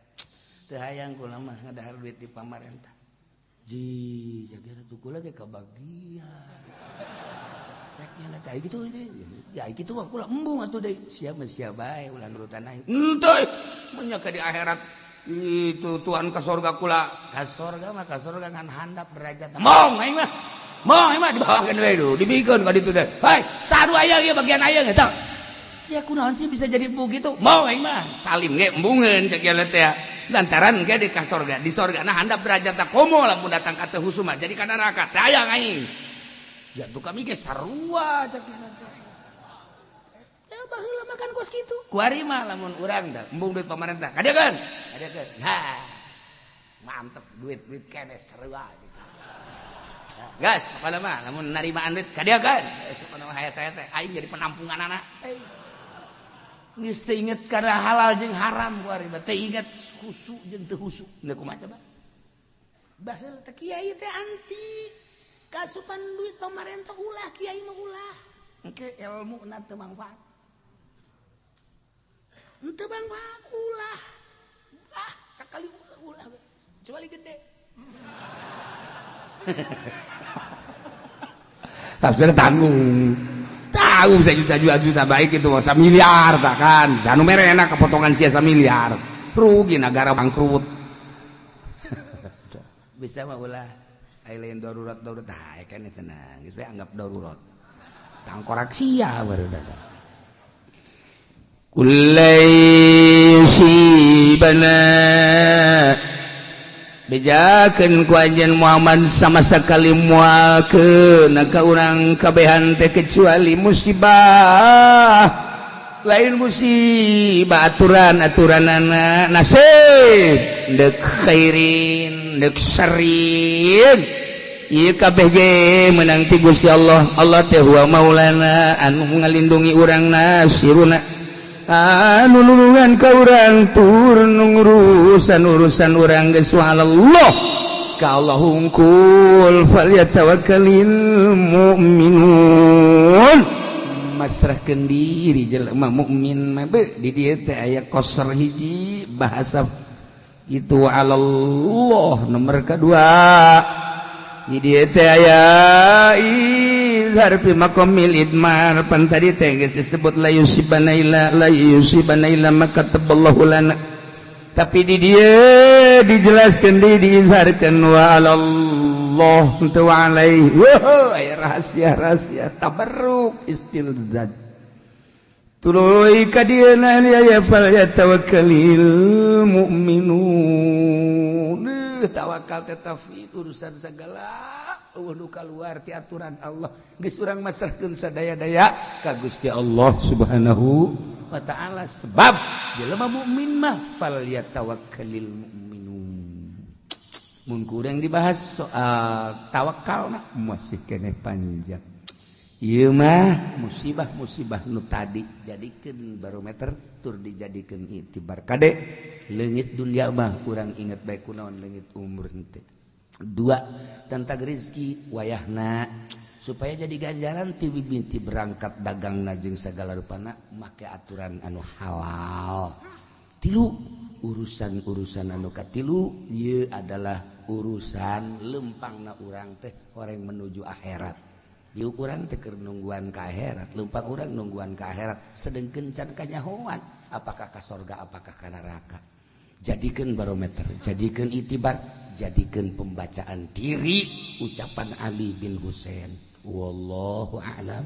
Teu hayang kula mah ngadahar duit di pamarentah. Ji, jaga tuh kula ge kabagian. Cek nya teh kitu teh. Ya kitu mah kula embung atuh deui. Sia mah sia bae ulah nurutan aing. Henteu. Mun ka di akhirat itu tuan ka sorga kula. Ka sorga mah ka sorga ngan handap derajat. Mong aing mah. Mong aing mah dibawakeun we du, dibikeun ka ditu teh. Hei, sadu aya ieu bagian aya eta. Sia kunaon sih bisa jadi begitu? Mong aing mah. Salim ge embungeun cek ieu teh. Lantaran ge di ka sorga, di sorga nah handap derajat komo lamun datang ka teu husu mah jadi ka neraka. Teu hayang aing. Jatuh kami ge sarua cek ieu teh. Ya baheula makan kos kitu. Kuari mah lamun urang da embung duit pamarentah. Kadieukeun. Kadieukeun. Ha. Mantep duit-duit keneh sarua gitu. Gas, pokoknya mah lamun narimaan duit kadieukeun. Geus pokona mah hese-hese aing jadi penampungan anak. Geus teu inget kana halal jeung haram kuari mah, teu inget husu jeung teu husu. Deui kumaha coba? Baheula teh kiai teh anti kasupan duit pamarentah, ulah kiai mah ulah. Engke ilmuna teu mangfaat. Henteu mangfaat ulah. Ah, sakali ulah ulah kecuali gede. Tafsir tanggung. Tahu sejuta juta juta baik itu masa miliar tak kan. Sanu mere enak kepotongan sia miliar. Rugi negara bangkrut. Bisa mah ulah ai lain darurat darurat tah kan cenah geus we anggap darurat. Tangkorak sia baru datang. Kullai yusibana bejakeun ku anjeun Muhammad sama sekali moalkeun ka urang kabehan teh kecuali musibah, lain musibah aturan-aturanana nasib, dek khairin dek syarrin. Ieu kabeh ge menang ti Gusti Allah. Allah teh huwa maulana, anu ngalindungi urang, nasiruna, anu nulungan ka urang tur ngurusan urusan urang. Geus, Allah ka Allah hungkul, falyatawakkalil mu'minun. Masrahkeun diri jelema mukmin mah. Di dieu teh aya koser hiji bahasa itu Allah, nomor kedua di dieu teh aya izhar fi maqamil idmar. Pan tadi teh geus disebut la yusibana illa, la yusibana illa ma kataballahu lana, tapi di dieu dijelaskan, di diizharkan wa alallah teu wa alaihi. Wow, aya rahasia-rahasia tabarruk istilzad. Tuluy ka dieu na ya fal yatawakkalil mu'minun. Tawakal teh tafwid urusan segala, euweuh nu kaluar ti aturan Allah. Geus, urang masrahkeun sadaya-daya ka Gusti Allah Subhanahu wa ta'ala, sebab jelema mukmin mah fal yatawakkalil mu'minun. Mun kurang dibahas soal tawakal mah masih keneh panjang. Ieu mah musibah-musibah nu tadi jadikeun barometer tur dijadikeun itibar. Kade, leungit dunia mah urang inget bae kunaon leungit umur henteu. Dua, tentang rezeki wayahna supaya jadi ganjaran ti mimiti berangkat dagang jeung segala rupana make aturan anu halal. Tilu, urusan-urusan anu katilu ieu adalah urusan lempangna urang teh orang menuju akhirat. Di ukuran teh keur nungguan ka akhirat, lempang urang nungguan ka akhirat, sedengkeun can kanyahoan apakah ka sorga, apakah ka neraka. Jadikan barometer, jadikan itibar, jadikan pembacaan diri ucapan Ali bin Husain. Wallahu a'lam.